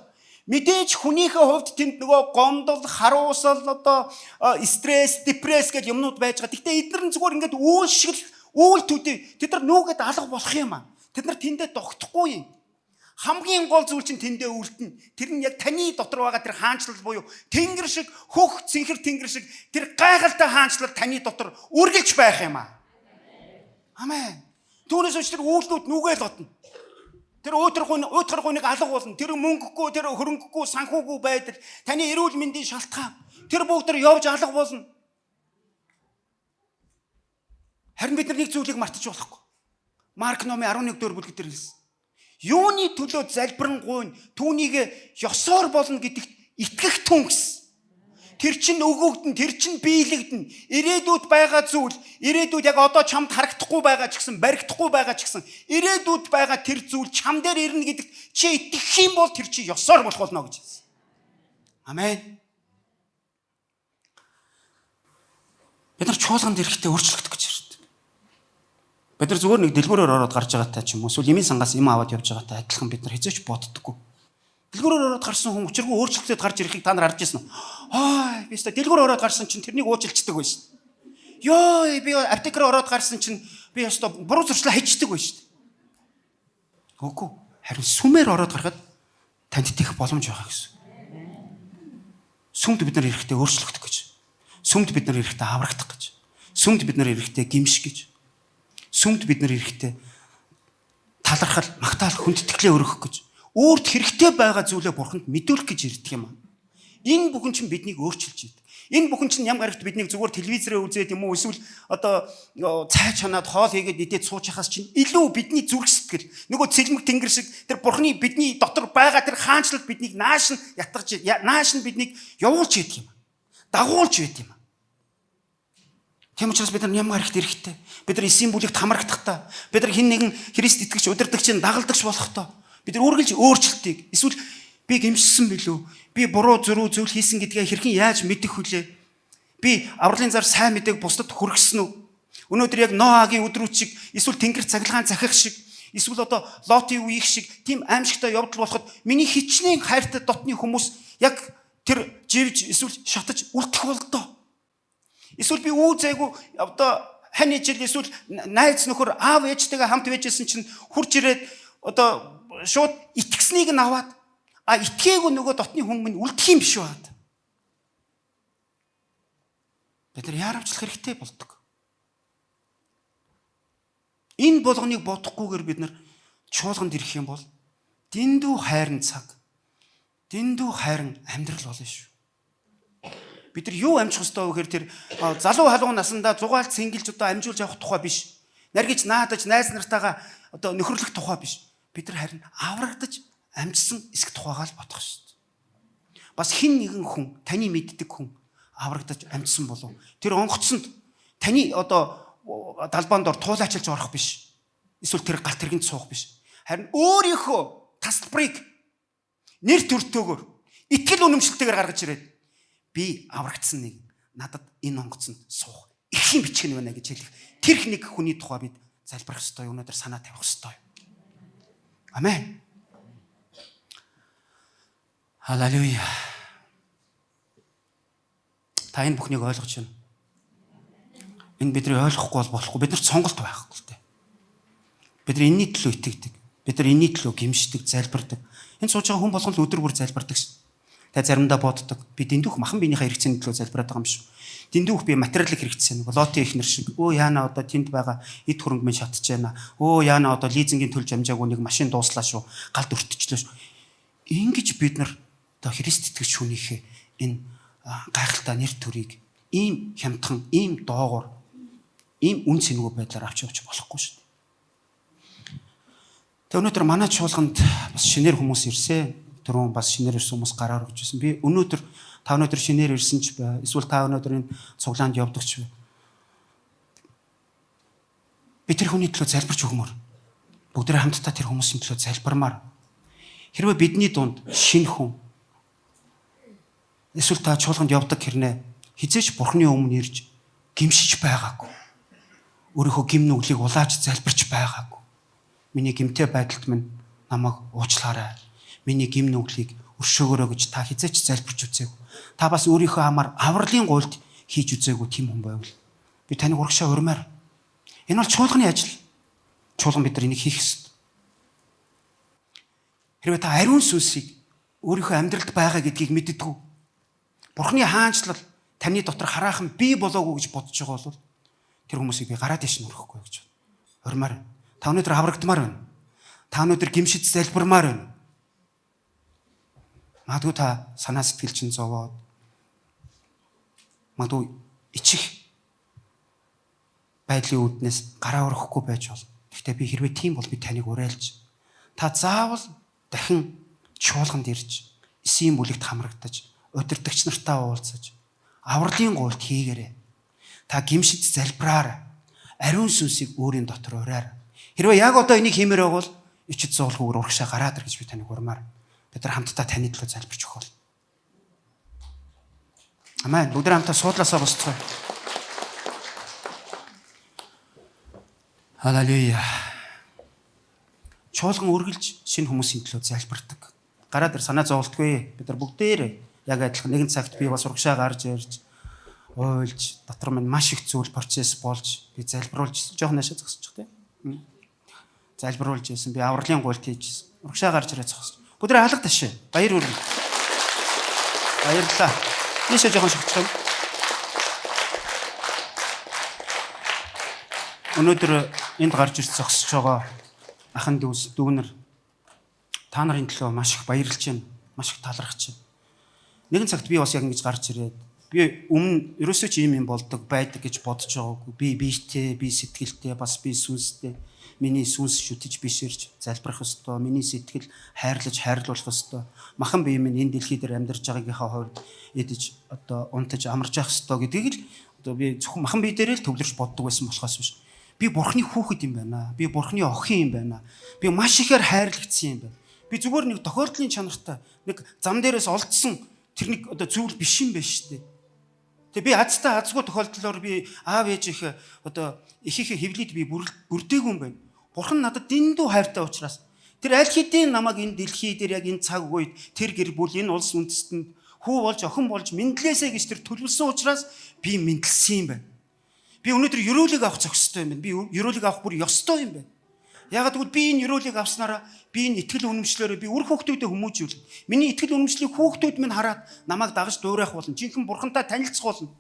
Мэдээж хүнийхээ хувьд тэнд нөгөө гомдол, харуусал, одоо стресс, депресс гэх юмнууд байж байгаа. Гэхдээ эдгээр нь зүгээр ингээд үйл шиг л үйл төдий. Тэд нар нүүгээд алга болох юм аа. Тэд нар тэндээ тогтохгүй юм. Хамгийн гол зүйл чинь тэндээ үлдэнэ. Тэр нь яг таны дотор байгаа тэр хаанчлал буюу тэнгэр шиг хөх цэнхэр тэнгэр шиг тэр гайхалтай хаанчлал таны дотор үргэлж байх юм аа. Амен. Түүнээс биш тэр үйлдүүд нүгээл бодно. Тэр уйтгар гуниг алга болно. Тэр мөнгөгүй, тэр хөрөнгөгүй, санхүүгүй байдал, таны эрүүл мэндийн шалтгаан. Тэр бүгд тэр явж алга болно. Харин бид нар нэг зүйлийг мартаж болохгүй. Марк номын 11-р бүлэг дээр хэлсэн. Юуны төлөө залбирanгуйн түүнийг ёсоор болно гэдэгт итгэх түн гэсэн. Тэр чинь өгөгдөн, тэр чинь биелэгдэн. Ирээдүйд байгаа зүйл, ирээдүйд яг одоо чамд харагдахгүй байгаа ч гэсэн, баригдахгүй байгаа ч гэсэн, ирээдүйд байгаа тэр зүйл чам дээр ирнэ гэдэгт чи итгэх юм бол тэр чи ёсоор болох болно гэж хэлсэн. Амен. Бид нар чуулганд ирэхдээ өөрчлөгдөх гэж ирдэг. Бид нар зүгээр нэг дэлгүүрээр ороод гарч байгаатай ч юм уу, эсвэл эмийн сангаас юм аваад явж байгаатай адилхан бид нар хэзээ ч боддоггүй. Дэлгүүрээр ороод гарсан хүн учиргүй өөрчлөгдөд гарч ирэхийг та нар харж ирсэн үү? Хой, би өстой дэлгүүр ороод гарсан чинь тэрнийг уужилчдаг байсан. Йоо, би аптек руу ороод гарсан чинь би өстой буруу зуршлаа хайчдаг байсан. Үгүй. Харин сүмээр ороод гарахад танд тех боломж байгаа гэсэн. Сүмд бид нар ирэхдээ өөрчлөгдөх гэж. Сүмд бид нар ирэхдээ аврагдах гэж. Сүмд бид нар ирэхдээ гимш гэж. Сүмд бид нар ирэхдээ талархал, магтаал, хүндэтгэлээ өргөх гэж. Өөрт хэрэгтэй байгаа зүйлээ бурханд мэдүүлэх гэж ирдэг юм. Энэ бүхэн чинь биднийг өөрчилж идэг. Энэ бүхэн чинь ям гарагт биднийг зүгээр телевизрээ үзээд юм уу эсвэл одоо цай чанаад хоол хийгээд идээд сууж хахаас чинь илүү бидний зүрх сэтгэл нөгөө цэлмэг тэнгэр шиг тэр бурхны бидний дотор байгаа тэр хаанчлал биднийг нааш нь ятгаж нааш нь биднийг явуулж идэг юм. Дагуулж идэг юм. Тийм учраас бид нар ям гарагт ирэхтэй. Бид нар эсийн бүлэгт хамрагдахдаа бид нар хэн нэгэн Христ итгэгч удирдагч дагалдагч болохдоо бид нар үргэлж өөрчлөлтийг эсвэл би гэмшсэн билүү? Би буруу зөрүү зүйл хийсэн гэдгээ хэрхэн яаж мэдэх вүлээ? Би авралын зар сайн мэдээг бусдад хүргэсэн үү? Өнөөдөр яг Ноагийн өдрүүд шиг эсвэл тэнгэр цахилгаан захих шиг эсвэл одоо Лотын үеих шиг тийм аимшигтай явдал болоход миний хичнээн хайртай дотны хүмүүс яг тэр живж эсвэл шатаж үлдэх болдоо. Эсвэл би үү зайгүй одоо хань ижил эсвэл найз нөхөр аав ээжтэйгээ хамт байжсэн чинь хурж ирээд одоо шууд итгэснийг нь аваад а итгээгүй нөгөө дотны хүн минь үлдэх юм биш үү? Бид нар яаравчлах хэрэгтэй болдог. Энэ болгоныг бодохгүйгээр бид нар чуулганд ирэх юм бол дэндүү хайрын цаг, дэндүү хайрын амьдрал болно шүү. Бид нар юу амжих ёстой вэ гэхээр тэр залуу халуун насандаа зугаал цэнгэлж одоо амжуулж явах тухай биш. Наргиж наадаж найз нартайгаа одоо нөхөрлөх тухай биш. Бид нар харин аврагдаж амжсан эсэх тухайгаа л бодох шүү дээ. Бас хэн нэгэн хүн, таны мэддэг хүн аврагдаж амжсан болов. Тэр онгоцсонд таны одоо далбаанд ор туулаачилж орох биш. Эсвэл тэр галт тэргэнд суух биш. Харин өөрийнхөө тасалбарыг нэр төртөөгөр итгэл үнэмшилтэйгээр гаргаж ирээд би аврагдсан нэг надад энэ онгоцонд суух эрхийн бичиг нь байна гэж хэлэх. Тэр нэг хүний тухай бид залбирах ёстой, өнөөдөр санаа тавих ёстой. Амен. Халелуя. Та энэ бүхнийг ойлгож байна. Энэ бидний ойлгохгүй бол болохгүй. Бид нарт сонголт байхгүй л дээ. Бид нар энэний төлөө итгэдэг. Бид нар энэний төлөө гимшдэг, залбирдаг. Энэ сууж байгаа хүн болгон л өдөр бүр залбирдаг шин. Та заримдаа боддог. Би дэндүүх махан биенийхээ хэрэгцээний төлөө залбираад байгаа юм шүү. Дэндүүх би материалын хэрэгцээ нэг Лотын эхнэр шиг. Өө яана одоо тэнд байгаа эд хөрөнгө минь шатж байна. Өө яана одоо лизингийн төлж амжаагүй нэг машин дууслаа шүү. Галд өртөжлөө шүү. Ингэж бид нар одоо Христ итгэгч хүнийхээ энэ гайхалтай нэр төрийг ийм хямдхан, ийм доогуур, ийм үн цэнгүй байдлаар авч явж болохгүй шүү дээ. Тэг өнөөдөр манай чуулганд бас шинээр хүмүүс ирсэн. Түрүүн бас шинээр ирсэн хүмүүс гараар өгч ирсэн. Би өнөөдөр та өнөөдөр шинээр ирсэн ч бай. Эсвэл та өнөөдөр энэ цуглаанд явдаг ч бай. Би тэр хүний төлөө залбирч өгмөр. Бүгдээ хамтдаа тэр хүмүүсийн төлөө залбирмаар. Хэрвээ бидний дунд шинэ хүн эсвэл та чуулганд явдаг хэрнээ хизээч Бурхны өмнө ирж гимшиж байгаагүй. Өөрийнхөө гим нүглийг улааж залбирч байгаагүй. Миний гимтэй байдалд минь намайг уучлаарай. Миний гим нүглийг өршөөгөөрэй гэж та хэзээ ч залбирч үзээгүй. Та бас өөрийнхөө амаар авралын гуйлд хийж үзээгүй тийм хүн байвал би таныг урагшаа урмаар. Энэ бол чуулганы ажил. Чуулган бид нар энийг хийх ёстой. Хэрвээ та ариун сүнсийг өөрийнхөө амьдралд байгаа гэдгийг мэддэггүй. Бурхны хаанчлал таны дотор хараахан бий болоогүй гэж бодож байгаа бол тэр хүмүүсийг би гараа дэш нь өрөхгүй гэж урмаар. Та өнөөдөр аврагдмаар байна. Та өнөөдөр гимшиж залбирмаар байна. Магадгүй та санаа сэтгэл чинь зовоод магадгүй ичих байдлын үүднээс гараа өрөхгүй байж болно. Гэхдээ би хэрвээ тийм бол би таныг уриалж та заавал дахин чуулганд ирж эсийн бүлэгт хамрагдаж удирдагч нартай уулзаж авралын гуйлт хийгээрэй. Та гимшиж залбираар ариун сүнсийг өөрийн дотор ураар. Хэрвээ яг одоо энийг хиймээр байвал ичид зуулгүйгээр урагшаа гараад ир гэж би таныг урмаар. Бид нар хамтдаа таны төлөө залбирч өгөх бол. Амен. Бүгд хамтдаа суудлаасаа босцгоё. Халелуя. Чуулган үргэлж шинэ хүмүүсийн төлөө залбирдаг. Гараад ир санаа зовлтгүй. Бид нар бүгдээрээ яг адилхан нэгэн цагт би бас урагшаа гарч ирж уйлж дотор минь маш их зүйл процесс болж би залбируулж жоохон наашаа зогсчих тийм. Залбируулж ирсэн. Би авралын гуйлт хийж урагшаа гарч ирээ зогсож. Бүгд алга ташээ. Баяр хүргэн. Баярлалаа. Ийшээ жоохон шогчих юм. Өнөөдөр энд гарч ирж зогсож байгаа ахан дүүс дүүнер та нарын төлөө маш их баярлж байна. Маш их талархаж байна. Нэгэн цагт би бас яг ингэж гарч ирээд би өмнө ерөөсөө ч ийм юм болдог байдаг гэж бодож байгаагүй. Би биетэй, би сэтгэлтэй, бас би сүнстэй. Миний сүнс шүтэж биширч залбирах ёстой. Миний сэтгэл хайрлаж хайрлуулах ёстой. Махан бие минь энэ дэлхий дээр амьдарч байгаагийнхаа хувьд идэж одоо унтаж амарч явах ёстой гэдгийг л одоо би зөвхөн махан бие дээрээ л төвлөрч боддог байсан болохоос биш. Би бурхны хүүхэд юм байна. Би бурхны охин юм байна. Би маш ихээр хайрлагдсан юм байна. Би зүгээр нэг тохиолдлын чанартай нэг зам дээрээс олдсон тэр нэг одоо зүйл биш юм байна шүү дээ. Тэгээ би азтай азгүй тохиолдлоор би аав ээжийнхээ одоо эхийнхээ хөвлөд би бүрдээгүй юм байна. Бурхан надад дэндүү хайртай учраас тэр аль хэдийн намайг энэ дэлхий дээр яг энэ цаг үед тэр гэр бүл энэ улс үндэстэнд хүү болж охин болж мэдлээсэ гэж тэр төлөвлөсөн учраас би мэдлсэн юм байна. Би өнөөдөр өрөөлийг авах зохистой юм байна. Би өрөөлийг авах бүр ёстой юм байна. Ягаад гэвэл би энэ өрөөлийг авснараа би энэ итгэл үнэмшлээрээ би үр хүүхдүүдэд хүмүүжүүлнэ. Миний итгэл үнэмшлийг хүүхдүүд минь хараад намайг дагаж дуурайх болно. Жинхэнэ бурхантай танилцах болно.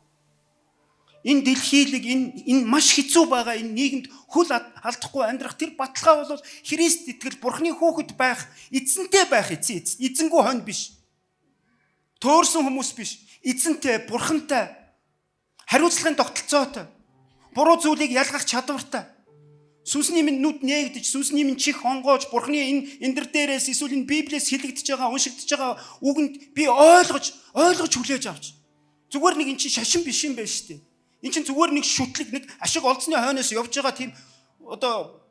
Энэ дэлхийлэг энэ маш хэцүү байгаа энэ нийгэмд хөл алдахгүй амьдрах тэр баталгаа бол Христ итгэл бурхны хүүхэд байх, эзэнтэй байх эцэн эзэнгүй хонь биш. Төөрсөн хүмүүс биш. Эзэнтэй, бурхантай, хариуцлагын тогтолцоотой, буруу зүйлийг ялгах чадвартай. Сүнсний минь нүд нээгдэж, сүнсний минь чих онгоож, бурхны энэ эндэр дээрээс эсвэл энэ Библиэс хэлэгдэж байгаа, уншигдэж байгаа үгэнд би ойлгож хүлээж авч. Зүгээр нэг эн чинь шашин биш юм байна шүү дээ. Эн чинь зүгээр нэг шүтлэг, нэг ашиг олдсны хойноос явж байгаа тийм одоо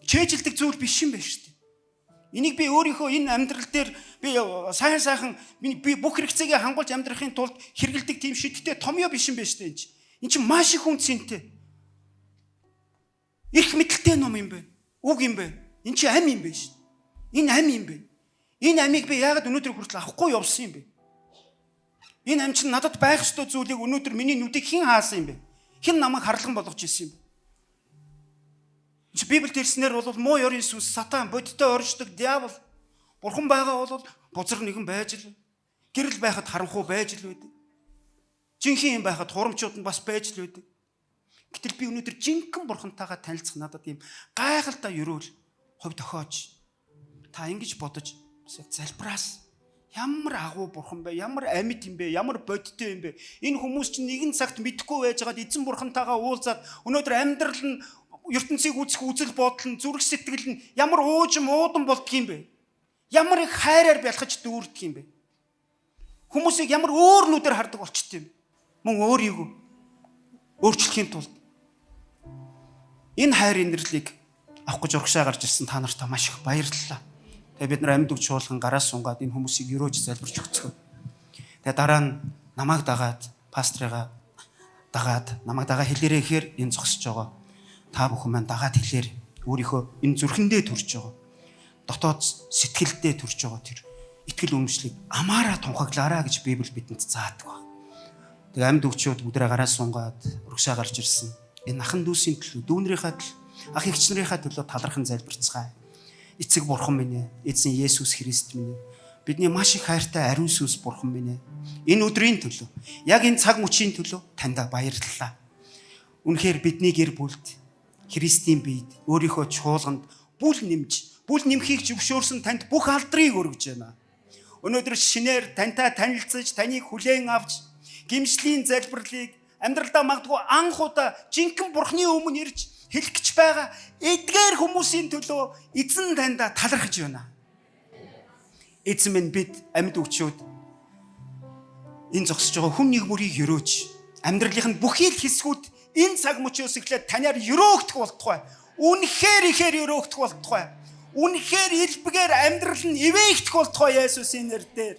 чэйжилдэг зүйл биш юм байна шүү дээ. Энийг би өөрийнхөө энэ амьдрал дээр би сайн сайхан би бүх хэрэгцээгээ хангуулж амьдрахын тулд хэрэгэлдэг тийм шидтэй томьёо биш юм байна шүү дээ. Энэ чинь маш их үнцэнтэй. Эрх мэдэлтэй ном юм байна. Үг юм байна. Энэ чинь ам юм байна шүү. Энэ ам юм байна. Энэ амийг би яагаад өнөөдөр хүртэл авахгүй явсан юм бэ? Энэ ам чинь надад байх ёстой зүйлийг өнөөдөр миний нүдийг хэн хаасан юм бэ? Хэн намайг харлан болгож ирсэн юм бэ? Чи Библиэд ирснээр бол муу ёрын сүнс, сатан, бодиттой оршдог диавол, бурхан байгаа бол бузар нэгэн байж л гэрэл байхад харанхуй байж л байдаг. Жинхэнэ юм байхад хурамчууд нь бас байж л байдаг. Гэтэл би өнөөдөр жинхэнэ бурхантайгаа танилцах надад ийм гайхалтай өрөөл хувь тохиож та ингэж бодож бас яг залбираас ямар агуу бурхан бэ? Ямар амьд юм бэ? Ямар бодиттой юм бэ? Энэ хүмүүс чинь нэгэн цагт мэдэхгүй байжгаад эзэн бурхантайгаа уулзаад өнөөдөр амьдрал нь ертөнцийг үзэх үзэл бодол нь зүрх сэтгэл нь ямар уужим уудан болдго юм бэ? Ямар их хайраар бялхаж дүүрдэг юм бэ? Хүмүүсийг ямар өөр нүдээр хардаг болчт юм. Мөн өөрийгөө өөрчлөхийн тулд энэ хайр инэрлийг авах гэж урагшаа гарч ирсэн та нартай маш их баярлалаа. Тэгээ бид нар амьд үг чуулган гараас сунгаад энэ хүмүүсийг өрөөж залбирч өгцгөө. Тэгээ дараа нь намайг дагаад пастрыгаа дагаад намайг дагаа хэлээрэй гэхээр энэ зогсож байгаа. Та бүхэн маань дагаад хэлээр өөрийнхөө энэ зүрхэндээ төрж байгаа. Дотоод сэтгэлдээ төрж байгаа тэр итгэл итгэл үнэмшлийг амаараа тунхаглаараа гэж Библи бидэнд заадаг баг. Тэгээ амьд өгчүүд бүгдээ гараа сунгаад урагшаа гарч ирсэн. Энэ ахан дүүсийн төлөө, дүүнрийнхаа төлөө, ах эгч нарынхаа төлөө талархан залбирцгаая. Эцэг бурхан минь ээ, эзэн Есүс Христ минь ээ. Бидний маш их хайртай ариун сүнс бурхан минь ээ. Энэ өдрийн төлөө, яг энэ цаг мөчийн төлөө таньда баярлалаа. Үнэхээр бидний гэр бүлд Христийн биед өөрийнхөө чуулганд бүл нэмж, бүл нэмхийг зөвшөөрсөн танд бүх алдрыг өргөж байна. Өнөөдөр шинээр тантай танилцаж, таныг хүлээн авч, гимшлийн залбирлыг амьдралдаа магадгүй анх удаа жинхэнэ Бурхны өмнө ирж хэлэх гэж байгаа эдгээр хүмүүсийн төлөө эзэн таньда талархаж байна. Эзэн минь, бид амьд өгчөөд энэ зогсож байгаа хүн нэг бүрийг өрөөж, амьдралынх нь бүхий л хэсгүүд энэ цаг мөчөөс эхлээд танаар өрөөгдөх болтугай. Үнэхээр ихээр өрөөгдөх болтугай. Үнэхээр элбэгээр амьдрал нь ивээгдэх болтугай Есүсийн нэрээр.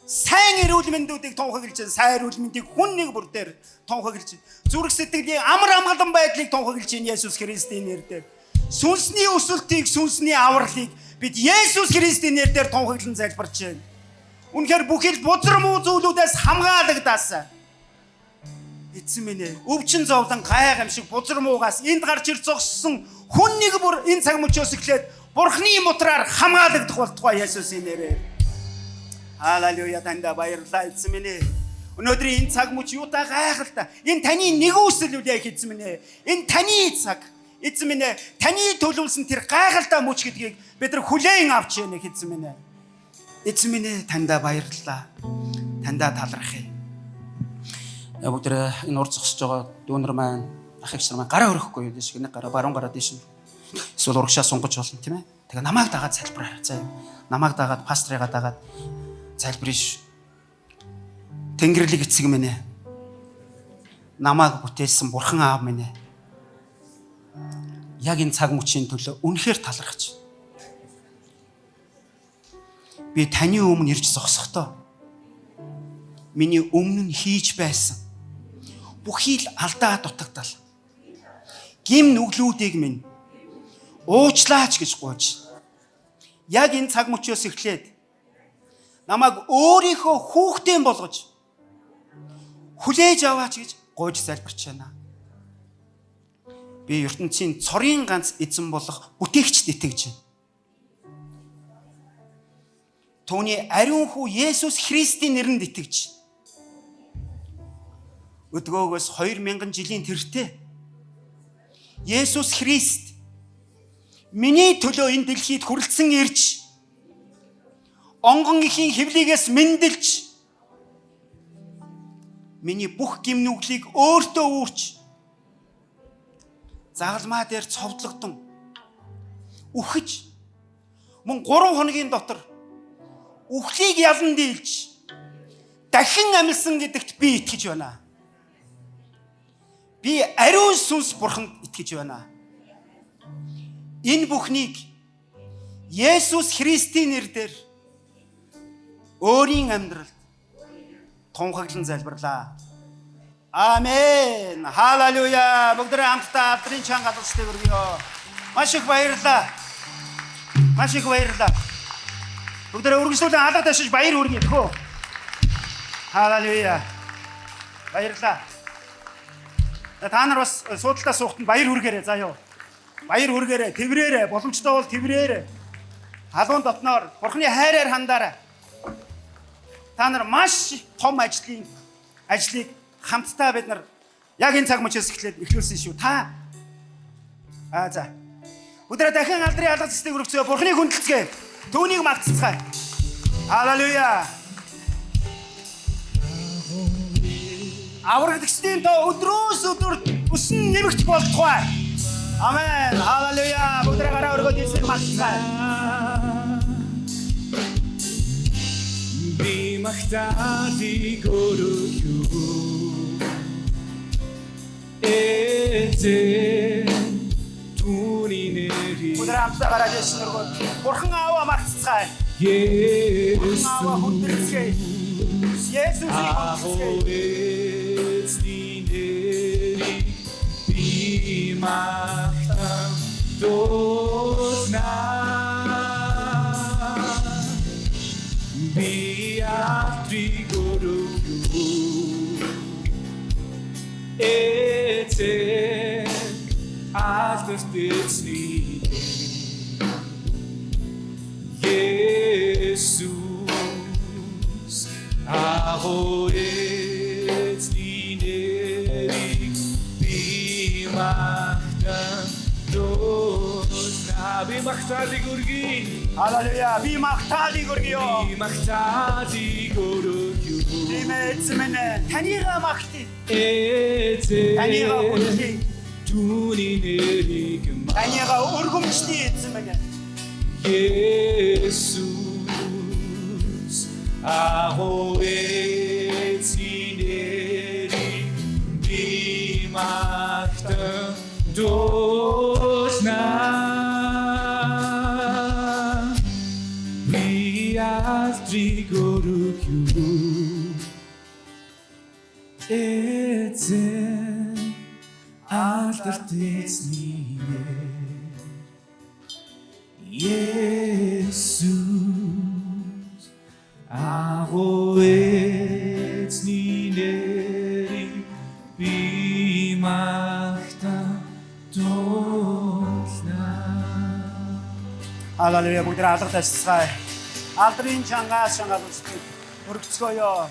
Сайн эрүүл мэндүүдийг тунхаглаж байна. Сайн эрүүл мэндийг хүн нэг бүр дээр тунхаглаж байна. Зүрх сэтгэлийн амар амгалан байдлыг тунхаглаж байна Есүс Христийн нэрээр. Сүнсний өсөлтийг, сүнсний авралыг бид Есүс Христийн нэрээр тунхаглан залбирч байна. Үнэхээр бүхий л бузар муу зүйлүүдээс хамгаалагдаасай. Эзэн минь ээ, өвчин зовлон гайхамшиг бузар муугаас энд гарч ир зогссон хүн нэг бүр энэ цаг мөчөөс эхлээд Бурхны мутраар хамгаалагдах болтугай Есүсийн нэрээр. Халелуя, таньда баярлалаа, эзэн минь ээ. Өнөөдрийн энэ цаг мөч юутай гайхалтай. Энэ таны нэгүсэл үлээх, эзэн минь ээ. Энэ таны цаг. Эзэн минь ээ, таны төлөвлөсөн тэр гайхалтай мөч гэдгийг бид нар хүлээн авч явна, эзэн минь ээ. Эзэн минь ээ, таньда баярлалаа. Таньда талархъя. Бүгд энэ ур зогсож байгаа дүүнер маань, ах эгч нар маань гараа өрөхгүй юу тийш, нэг гараа баруун гараа тийш. Эсвэл урагшаа сунгаж болно, тийм ээ. Тэгээ намайг дагаад залбираа. За, намайг дагаад, пасторыгаа дагаад залбирна ш. Тэнгэрлэг эцэг минь ээ. Намайг бүтээсэн бурхан аав минь ээ. Яг энэ цаг мөчийн төлөө үнэхээр талархаж. Би таны өмнө ирж зогсохдоо миний өмнө нь хийж байсан бүхий л алдаа дутагдал, гим нүглүүдийг минь уучлаач гэж гуйж. Яг энэ цаг мөчөөс эхлээд намайг өөрийнхөө хүүхдээ болгож хүлээж аваач гэж гуйж залбирч байна. Би ертөнцийн цорын ганц эзэн болох бүтээгчд итгэж байна. Түүний ариун хүү Есүс Христийн нэрэнд итгэж. Өдгөөгөөс 2000 жилийн тэртээ Есүс Христ миний төлөө энэ дэлхийд хүрэлцэн ирж, онгон эхийн хөвлийгээс мэндэлж, миний бүх гэм нүглийг өөртөө үүрч, загалмаа дээр цовдлогдсон, үхэж, мөн 3 хоногийн дотор үхлийг ялан дийлж дахин амилсан гэдэгт би итгэж байна. Би ариун сүнс бурханд итгэж байна. Энэ бүхнийг Есүс Христийн нэрээр өөрийн амьдралд тунхаглан залбирлаа. Амен. Халелуя. Бүгдээ хамтдаа алдрын чанга алгастай өргөё. Маш их баярлалаа. Маш их баярлалаа. Бүгдээ өргөжлүүлэн алга ташиж баяр хүргэе тхөө. Халелуя. Баярлалаа. Та нар бас суудалтаа суухтанд баяр хүргээрэй заа юу. Баяр хүргээрэй, тэрврээрэй, боломжтой бол тэрврээрэй. Халуун дотноор Бурхны хайраар хандаарай. Та нар маш том ажлыг хамтдаа бид нар яг энэ цаг мөчөөс эхлээд эхлүүлсэн шүү. Та за. Өдрөө дахин алдрын алга зэстийг өргөцөө Бурхныг хүндэлцгээе. Түүнийг магтцгаая. Халелуя. Аврагдагчдын тоо өдрөөс өдөрт өсөн нэмэгдэх болтугай. Амен. Халелуя. Бүгдээ гараа өргөд Есүсийг магтцгаая. Би магтаалыг өргөе. Эзэн түүний нэрийг Бүгдээ хамтдаа гараа Есүс өргөд Бурхан Ааваа магтцгаая. Есүс Ааваа хүндэлцгээе. Есүсийг хүндэлцгээе. Эзний нэрийг би магтан дууснаа. Би алдрыг өргөе. Эзэн алдарт эзний Есүс агуу эзний нэрийг би магтан дуудлаа. Би магтаалыг өргөе. Халелуя. Би магтаалыг өргөе. Би магтаалыг өргөе. Тийм ээ, эзэн минь ээ, танийгаа магтъя. Эзэн Танийгаа хүндлэе. түүний нэрийг Танийгаа өргөмжлөе, эзэн минь ээ. Есүс агуу эзний нэрийг би магтан дуудлаа. Би алдрыг өргөе. Эзэн алдарт эзний нэр Есүс агуу эзний нэрийг би магтан дуудлаа. Халелуя. Бүгд алга тасцгаая. Алдрын чангаас чангаал үсгийг өргөцгөөё.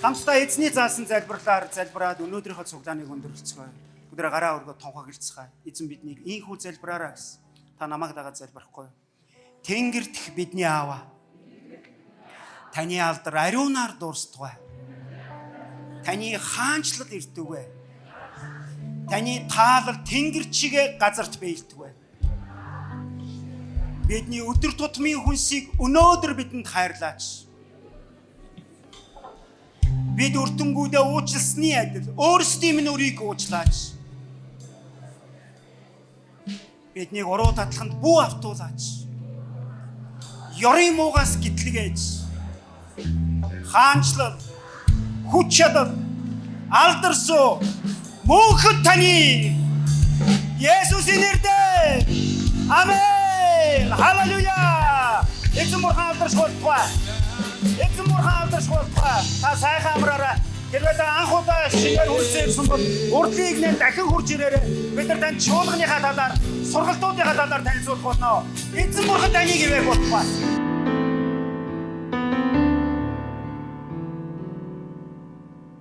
Хамтдаа эзний заасан залбирлаар залбираад өнөөдрийнхөө цуглааныг өндөрлөцгөөе. Бүгд гараа өргөө тунхаглацгаая. Эзэн биднийг ийхүү залбираараа гэсэн. Та намайг дагаад залбирахгүй юу? Тэнгэр дэх бидний аава. Таны алдар ариунаар дуурстугай. Таны хаанчлал ирдүгэ. Таны таалал тэнгэр чигээ газарт биелтүгэ. Бидний өдөр тутмын хүнсийг өнөөдөр бидэнд хайрлаач. Бид өртөнгүүдээ уучлсны адил өөрсдийн минь өрийг уучлаач. Биднийг уруу татлаханд бүү автуулаач. Ёрын муугаас гитлгээч. Хаанчлал, хүч чадал, алдар суу мөнхөд таны Есүсийн нэрээр. Амен. Халелуя. Эзэн бурхан алдарш болтугай. Эзэн бурхан алдарш болтугай. Та сайхан амраарай. Хэрвээ та анх удаа шинээр хүрсэн ирсэн бол урдлыг нэ дахин хурж ирээрэй. Бид нар танд чуулганыхаа талаар, сургалтуудынхаа талаар танилцуулах болно. Эзэн бурхан таныг ивээх болтугай.